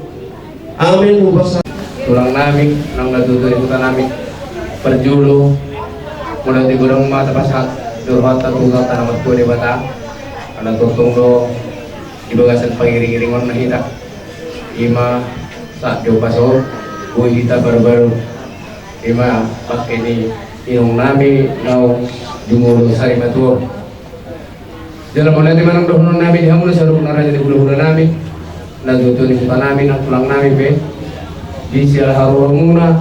Amen. Hupasahat. Tulangnami, naung natuatua ni hutanami, parjolo mauliate godang ma tapasahat di rohanta tu Tuhanta na martua Debata, ala tongtong do di bagasan pangiring-iringonna hita. I ma saat di ombas on boi hita baru-baru, i ma pake ni inongnami naung jumolo sari matua on. Jala mauliate ma nang dohononnami di hamu na saluhut na raja ni hulahulanami, na tuatua ni hutanami, nang tulangnami pe, di siala harohamuna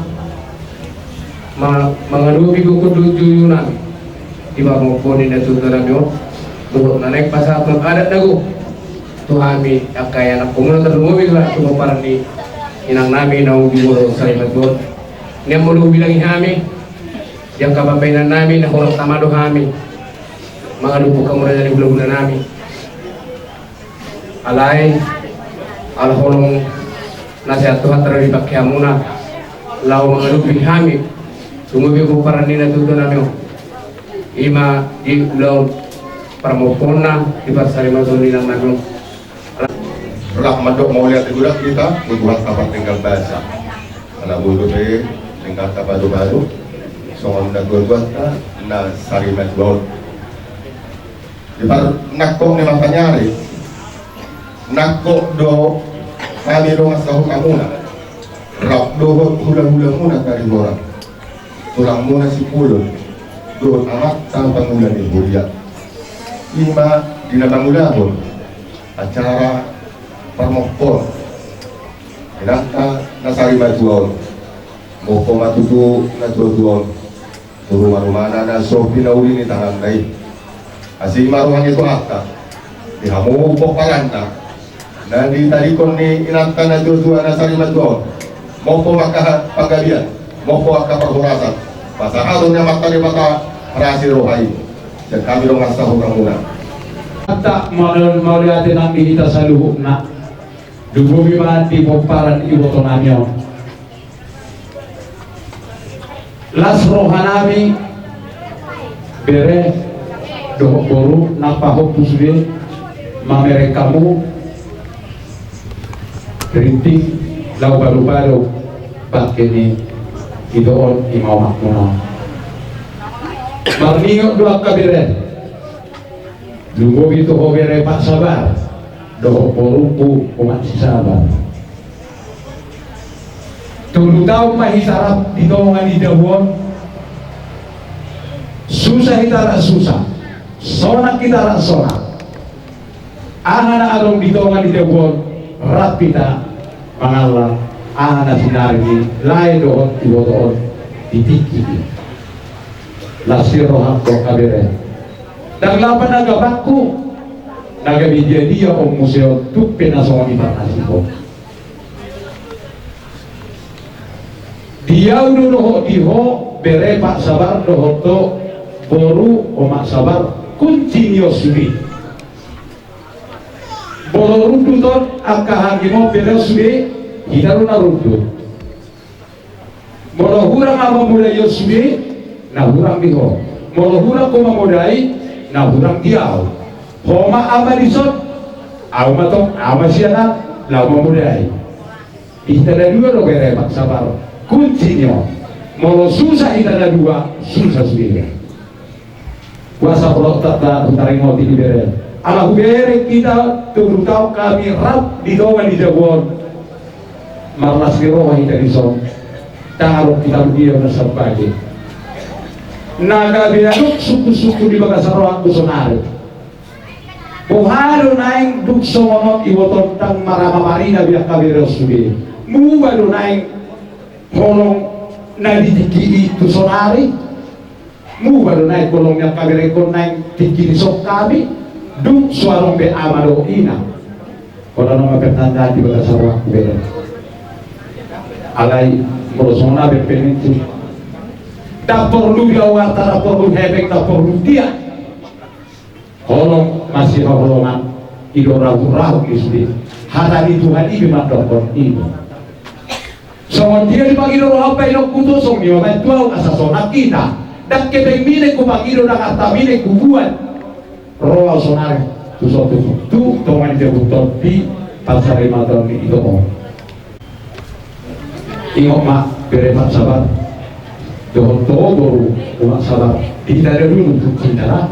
ma-, mangadopi gokhon dohot jujunami di parmompoon ni na tuatuanami on, dohot na naeng pasahathon adat na gok tu hami angka ianakkonmuna, tarlumobi ma tu pomparan ni inangnami naung jumolo sari matua on. Nian molo hubilangi hami di angka pambahenannami, na holan tama do hami mangadopi hamu raja ni hulahulanami. Alai ala holong na sehat Tuhan, tarlumobi pake hamuna laho mangadopi hami, lumobi pomparan ni na tuatuanami on, i ma di ulaon parmompoonna di parsarimatuaon ni inangnami on. Rap mandok mauliate godang hita tu Tuhanta partinggal basa. Ala boi dope denggan tapadu-padu songon na tuatuanta na sari matua on. Di parnangkok ni mata ni ari, nangkok do hami dongan sahutamuna, rap dohot hulahulamuna Karihorang, tulangmuna Sipulun, dohot amanta pangula ni huria. I ma di na mangulahon acara parmompoon inanta na sari matua on. Mompo ma tutu na tuatua on tu rumarumana na so pinauli ni tanganna i. Asi ma roha ni Tuhanta di hamu pomparanna na ditadingkon ni inanta na tuatua na sari matua on. Mompo ma angka panggabean, mompo angka parhorasan, pasahaton ni Amanta Debata rasi roha i sian hami dongan sahutamuna. Anta, mauliate nang di hita saluhutna. Lumobi ma di pomparan ibotonami on. Las rohanami, bere dohot boru, na pahompu sude mamereng hamu rinting laho balu-balu bangke ni ito on, i ma omakmuna. Marningot do angka bere. Lumobi tu ho bere Pak Sabar dohot borungku Omak Si Sabar. Tolu taon ma hita rap di tonga ni jabu on. Susa hita rap susa, sonang hita rap sonang. Aha na adong di tonga ni jabu on, rap hita mangallang aha na sinaring ni lae dohot iboto on di tingki i. Las ni rohangku angka bere. Ndang lambat na gabangku, na gabe dia-dia on muse on, tung pe na songon i parnasihon. Di au do dohot di ho, bere Pak Sabar dohot do boru Omak Sabar, kunci ni on sude. Molo rundut on angka hagimon bere on sude, hita do na rundut. Molo hurang au mamodai on sude, na hurang di ho. Molo hurang ho mamodai, na hurang di au. Ho ma ama dison, au ma tong, au ma sian an, laho mamodai. Di hita na dua do bere Pak Sabar kunci ni on. Molo susa hita na dua, susa sude. Boasa hurang tata hutaringoti di bere. Ala hubereng hita tolu taon hami rap di tonga ni jabu on. Marlas ni roha hita dison. Tarup hita mudion na sambage. Na gabe adong sungkun-sungkun di bagasan rohangku saonari. Boha do naeng dung songon on iboto, ndang marama marina be angka bere on sude. Muba do naeng holong na di tingki i tu saonari. Muba do naeng holong ni angka berengkon naeng tingki dison hami. Dung so adong be ama dohot ina. Holan on ma pertanda di bagasan rohangku bere. Alai molo songon na berpengensi, ndang porlu daoarta, ndang porlu hepeng, ndang porlu dia. Holong masihaholongan i do rahut-rahut ni sude. Hata ni Tuhan i be mandokkon i do. Songon dia dipangido roham baenonku, tu songon i ma baen tu ahu, asa sonang hita. Ndang hepeng minek hupangido, ndang arta minek hubuat. Ro ahu saonari tu son, tu tonga ni jabu tondi, pasarimatuon ni ito on. Ingot ma, bere, umak sabar. Dohot ho boru, umak sabar. Hita do dulu tu hita ra.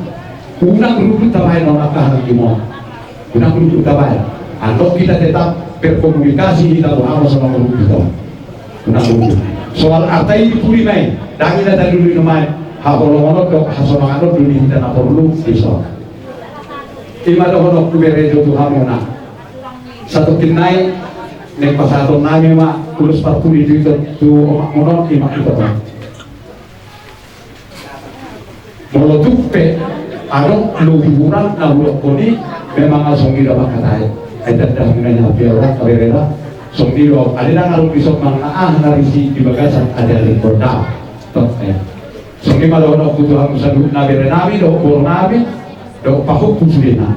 Unang rugi tabaen on angka hangkimon. Unang rugi tabaen. Antong hita tetap berkomunikasi hita tu hamu sama rugi to. Unang rugi. Soal arta i di pudi ma i. Ndang i na tadulu i nama i. Haholongon on dohot hasonangan on do di hita na porlu dison. I ma dohononku bere jo tu hamuna. Satongkin nai, naeng pasahatonnami ma ulos parpudi tu ito, tu omakmuna on, i ma ito. Molo tung pe adong lobi hurang na hudokkon i, memang songon i do mangkatai. Ai tanda hamuna na piara kaberena. Songon i do, alai ndang adong dison manang aha na risi di bagasan ate-ate kota. Tok, eh. Songon i ma dohononku tu hamu saluhutna berenami dohot borunami dohot pahompu sudena.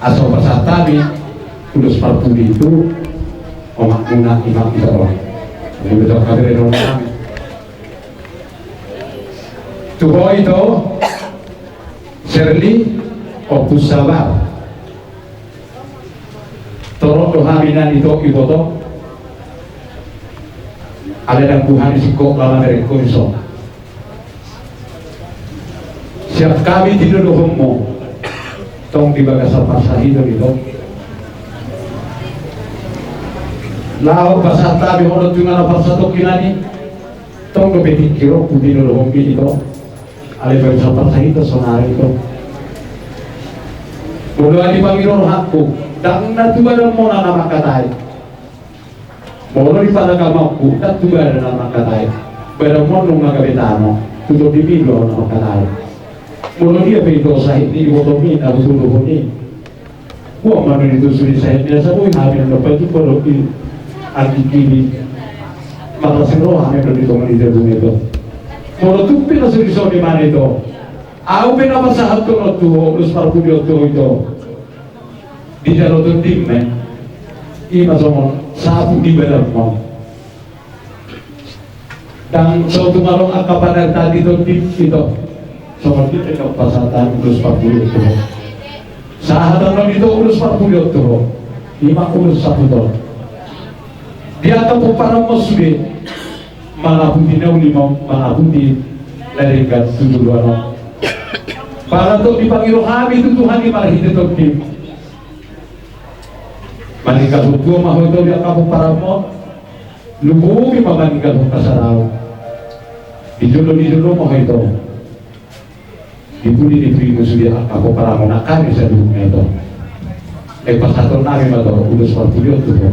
Asa hupasahat hami ulos parpudi tu omakmuna, i ma ito on. Songon i ma dohononku tu bere dohononnami. Tu ho ito, Serli, Ompu Sabar. Torop do hami na nitop iboto. Alai ndang buha ni singkop lama berengkon i so. Siap hami tinodohonmu. Tong di bagasan parsahiton ito. Laho pasahat hami hono tu inganan parsatongkinan i. Tong dope tingki rohangku tinodohonmi ito. Alai bagasan parsahiton saonari ito. Molo dipangido rohangku, ndang na tu badanmuna na mangkatai. Molo di panagamaonku, ndang tu badan na mangkatai. Badanmu on nunga gabe tano, tu tondimi do na mangkatai. Molo dia pe ito sahit ni ibotomi na hutolohon i. Boan ma na nitusu ni sahit ni asa boi hami na dapat tu pado i. Anggi kiri. Mata siro hami na di tonga ni jabu ni ito. Molo tung pe na sori sori mana ito. Ahu pe na pasahathon on tu ho, ulos parpudi on tu ho ito. Dijalo tondim ma i. I ma songon sapu di badanmu. Ndang so tung adong angka panarita di tondim ito. Songon dia pe na pasahat hami ulos parpudi on tu ho. Sahat annon ito ulos parpudi on tu ho. I ma ulos saputon. Di angka pomparanmu sude. Mangaputi na uli ma, mangaputi na denggan tu joloan on. Pala tong dipangido hami tu Tuhan i marhite tondim. Maninggalhon tubu ma ho ito di angka pomparanmu. Lumobi ma maninggalhon hasadaon. Di jolo ni jolo ma ho ito. Di pudi ni pudi muse di angka pomparanmuna hami saluhutna ito. Naeng pasahatonnami ma ito ulos parpudi on tu ho.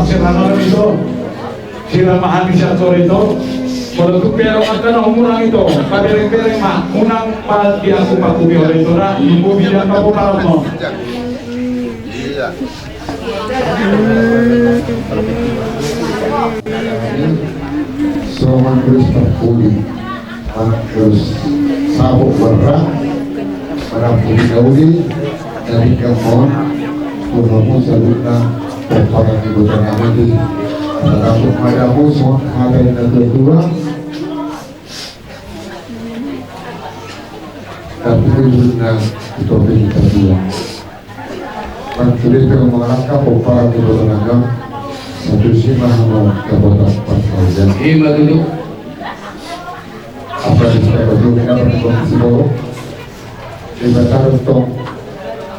Sirana ito. Sirana ma hami sian sore ito. Molo tung pe adong angka na umurang ito, pabereng-bereng ma, unang pa di aku pakubi ore ito na, ibu bidan paku paramo. Iya. Songon terus terpuli. Terus sabuk berang, berang puli daudi, dari kemon, tuhamu saluhutna, pomparan di kota nami di, sabuk madamu, songon hata ni na tuatua, tapi ujungna, itu apa yang kita bilang. Mantude pe mangalangka pomparan ni boto nami on, satu si ma hamu dapotan parsaoran. Ima tutu. Apa di sini baju ni apa di komisi boro. Di batang tong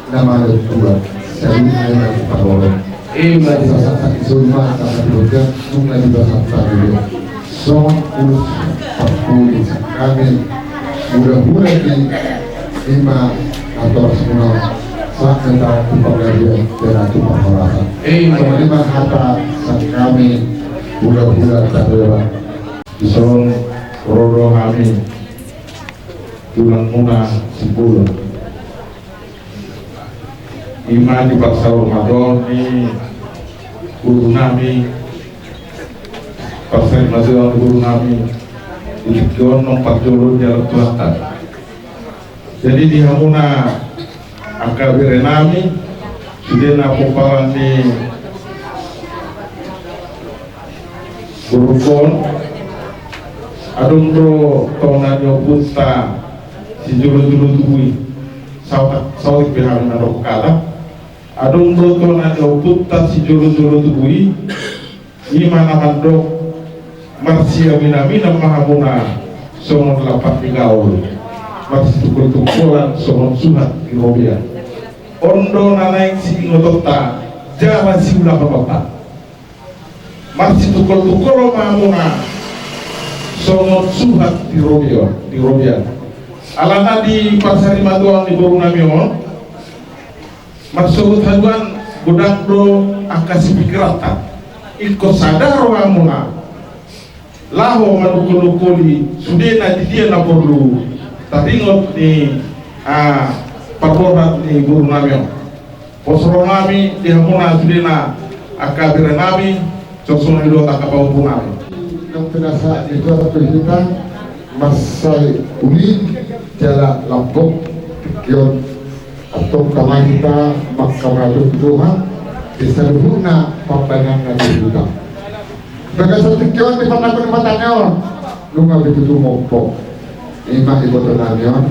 nama ada dua. Sari ai na parolo. Ima tutu. Sasak sasak isulma sama di boto nunga di basanta dulu. Songon ulos parpuli sangkami, mula-mula di ima ator semua, saat datang tu panggabean dan tu pangalasan. Ima. Songon ima hata sangkami, mula-mula tadua. Dison ro do hami, tulang muna Sipulun. Ima di parsaurmatuaon ni guru nami, parsarimatua ni guru nami, di tingki on nang parjolo di alam Tuhanta. Jadi di hamuna angka bere nami, sude na pomparan ni guru on, adong do tona ni ompunta sijolo-jolo tubu i. Saotik, saotik pe hami mandok kata. Adong do tona ni ompunta sijolo-jolo tubu i, ima na mandok marsiamin-aminan ma hamuna songon lampak ni gaol, marsitungkol-tungkolan songon suhat ni robean. On do na naeng siingotonta jala siulahononta. Marsitungkol-tungkol ma hamuna songon suhat ni robean, ni robean. Alana di parsarimatuaon ni boru nami on, marsogot haduan godang do angka sipikiranta. Ingkon sada rohamuna laho manungkol-nungkoli sudena di dia na porlu taringot ni, ah, parroha ni boru nami on. Pos roha nami di hamuna sudena angka bere nami, songon i dohot angka pahompu nami. Nang pinasa di tua satu hita, mansai uli jala lambok tingki on, antong tama hita mangkamaturi Tuhan di saluhutna pambahenan na di huta. Bagasan tingki on di panampun mata ni on, nunga be tutu mompo. Ima iboto nami on,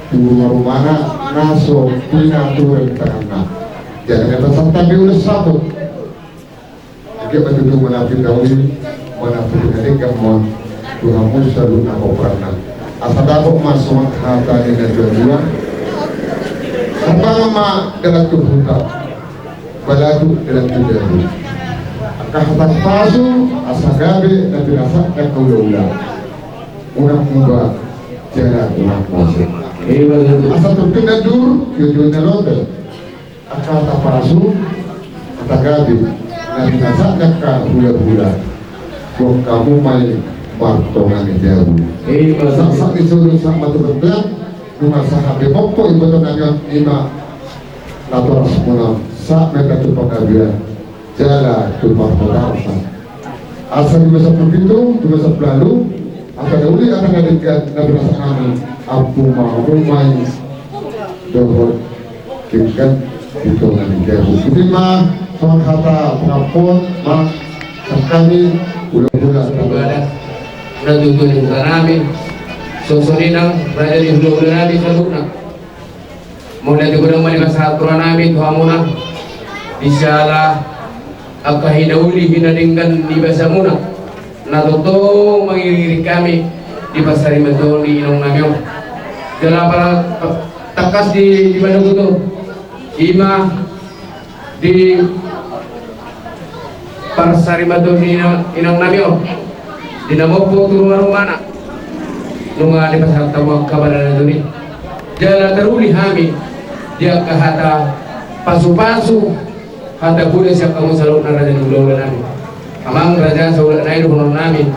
tu ruma-rumana na so pinaturen tanganna. Jadi na pasantabi ulos saput. Anggiat ma tutu manang pinda uli, manang pinda denggan ma on tu hamu saluhutna pomparanna. Asa dapot ma songon hata ni na tuatua. Umbahen ma dalan tu huta, balatuk dalan tu jabu. Angka hata pasu asa gabe na pinasahat angka ula-ula. Unang muba jala unang mose. Asa turpuk na dur, tujuan na lote. Angka hata pasu, hata gabe na pinasahat angka ula-ula. Buat hamu ma i martonga ni jabu. Sahat-sahat ni solu sahat ma tu bontean. Nunga sahat be mompo iboto nami on, ima natorasmuna on, sahat ma hita tu panggabean jala tu parhorasan. Asa di masa pitu, di masa lalu, angka na uli angka na denggan na pinasahat nami, ampu ma hamu ma i dohot denggan di tonga ni jabu. Ima songon hata pangampun ma sangkami ula-ula. Ibadah na tutu ni huta nami, songon i nang raja ni ula-ula nami saluhutna. Mauliate godang ma di pasahat roha nami tu hamuna, di siala angka hinauli hinadenggan ni basamuna na tongtong mangiring-iring hami di pasarimatuaon ni inong nami on. Jala apala tangkas di, di mana tutu, ima di pasarimatuaon ni inang, inang nami on, di na mompo tu ruma-rumana. Nunga dipasahat hamu angka bana na tuli. Jala taruli hami di angka hata pasu-pasu Hata poda sian hamu saluhutna raja ni hulahula nami. Amang raja, saulak nai dohonon nami,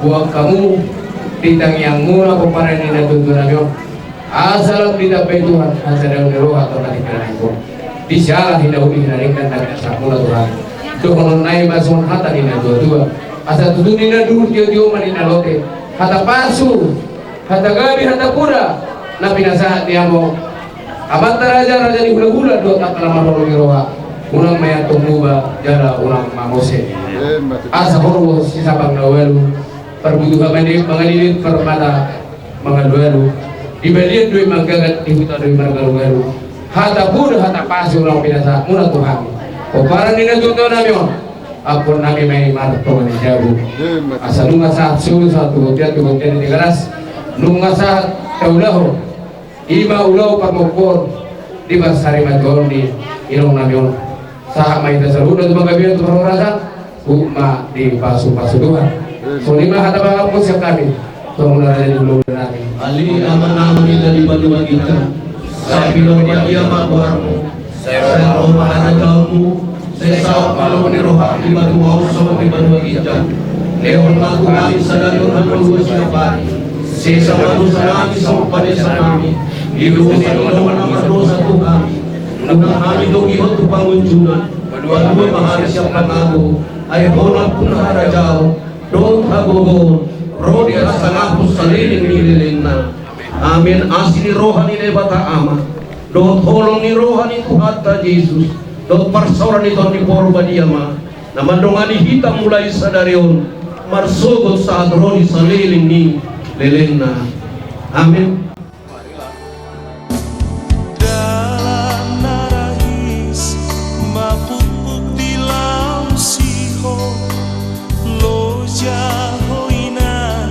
boan hamu di tangiangmuna pomparan ni natuatua nami on. Asa lam ditambai Tuhan hasadaon ni roha tu hita na ingkon. Di siala hinauli hinadenggan na pinasahatmuna tu hami. Dohonon nai ma songon hata ni natuatua. Asa tutu ninna duhut, tio-tio ma ninna lote. Hata pasu, hata gabe, hata poda na pinasahat ni amang amanta raja, raja ni hulahula dohot angka na marholong ni roha. Unang ma i antong muba jala unang ma mose. Asa horbo sisapang na ualu, parbutuha mangalilit, parmata mangalualu. Di balian do i manggagat, di huta do i margalugalu. Hata poda, hata pasu unang pinasahatmuna tu hami pomparan ni natuatua nami on. Ampuon nami ma i martonga ni jabu. Asa nunga sahat solu, sahat tu bontean, tu bontean ni Tigaras. Nunga sahat taulahon, i ma ulaon parmompoon di parsarimatua ni inong nami on. Sahat ma hita saluhutna tu panggabean, tu parhorasan. Huhut ma dipasupasu Tuhan. Songon i ma hata pangantusi hami tu hamuna raja ni hulahula nami. Ale Amanami na di banua ginjang, sai pinarbadia ma goarmu. Sai ro ma harajaonmu. Sai saut ma lomo ni roham di banua on songon di banua ginjang. Lehon ma tu hami sadari on hangoluan siapari. Sesa ma dosanami songon panesanami di dosa ni dongan na mardosa tu hami. Unang hami togihon tu pangunjunan. Palua ma hami sian pangago. Ai Ho do nampuna harajaon dohot hagogoon ro di hasangapon saleleng ni lelengna. Amen. Asi ni roha ni Debata Ama dohot holong ni roha ni Tuhanta Jesus dohot parsaoran ni Tondi Porbadia ma na mandongani hita mulai sadari on marsogot sahat ro di saleleng ni lelengna. Amen. Dalan na rahis mapukpuk di laum sihol, loja ho ina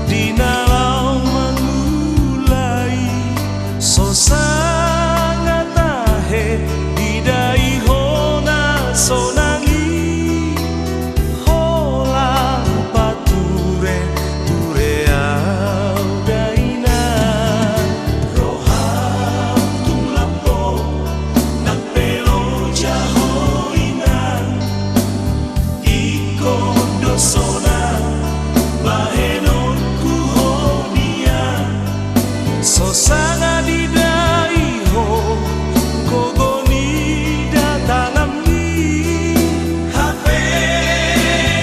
di na laho mangula i. So sanga tahe didai ho na sonang i. Holan pature ture au da ina. Roham tung lampo nang pe loja ho ina. Ingkon do sonang bahenonku ho nian. So sanga didai ho gogo ni datanganmi. Hape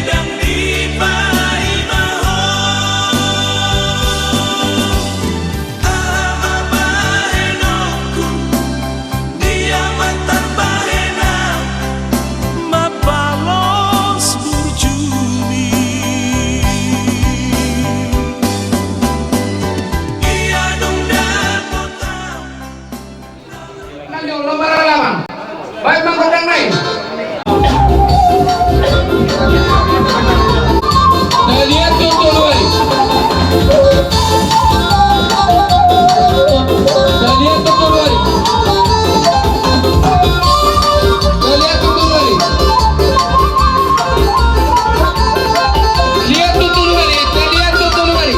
ndang dipaima ho. Aha ma bahenonku dia ma tarbahen au mambalos burjumi. Ia dung dapot au. Nang jolo maralaman. Baen ma gondang nai. Dalihan tu tolu ari. Dalihan tu tolu ari. Dalihan tu tolu ari. Lihat tu tolu ari. Dalihan tu tolu ari.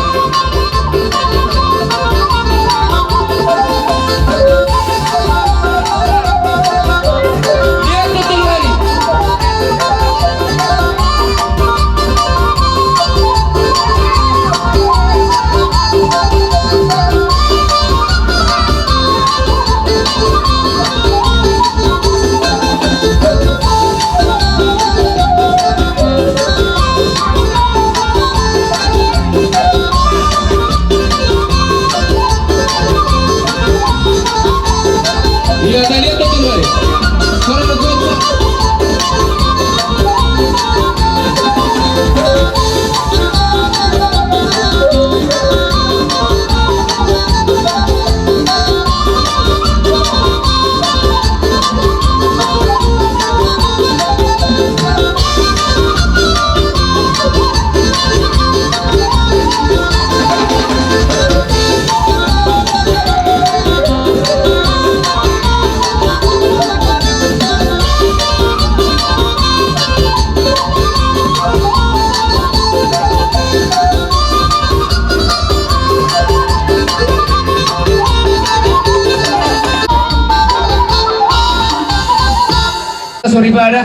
Soripada,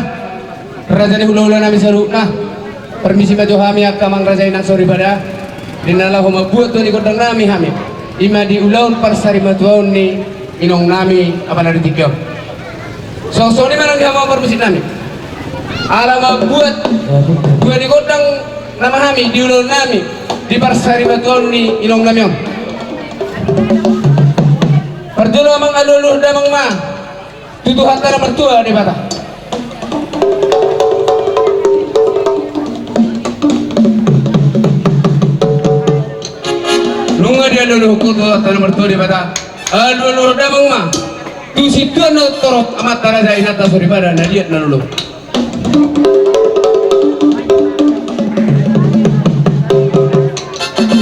raja ni hulahula nami saluhutna. Permisi ma tu hami angka amang raja inang soripada. Di na laho mambuat tua ni gondang nami hami, i ma di ulaon parsarimatuaon ni inong nami Amanta Ritingki on. Songon i ma nang di hamu amang parmusik nami, ala mambuat tua ni gondang nama hami di ulaon nami di parsarimatuaon ni inong nami on. Parjolo amang, alualu damang ma tu Tuhanta na martua Debata. Nunga dialualuhon tu Tuhanta na martua Debata, alualu damang ma tu sintua na torop amanta raja inanta soripada na liat na lolo.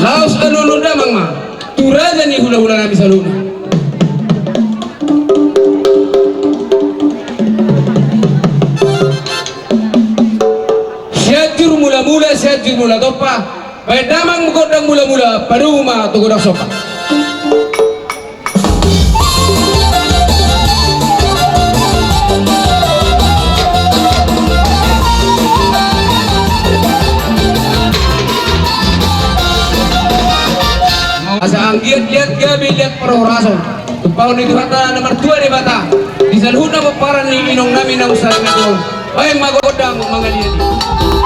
Laos alualu damang ma tu raja ni hulahula nami saluhutna. Sianjur Mulamula, Sianjur Mulatompa, baen damang gondang mulamula, padomu ma tu gondang somba. Asa anggiat liat gabe liat parhorasan, tumpahon ni Tuhanta na martua Debata di saluhutna pomparan ni inong nami na umsarina on. Baen ma gondang mangaliat i.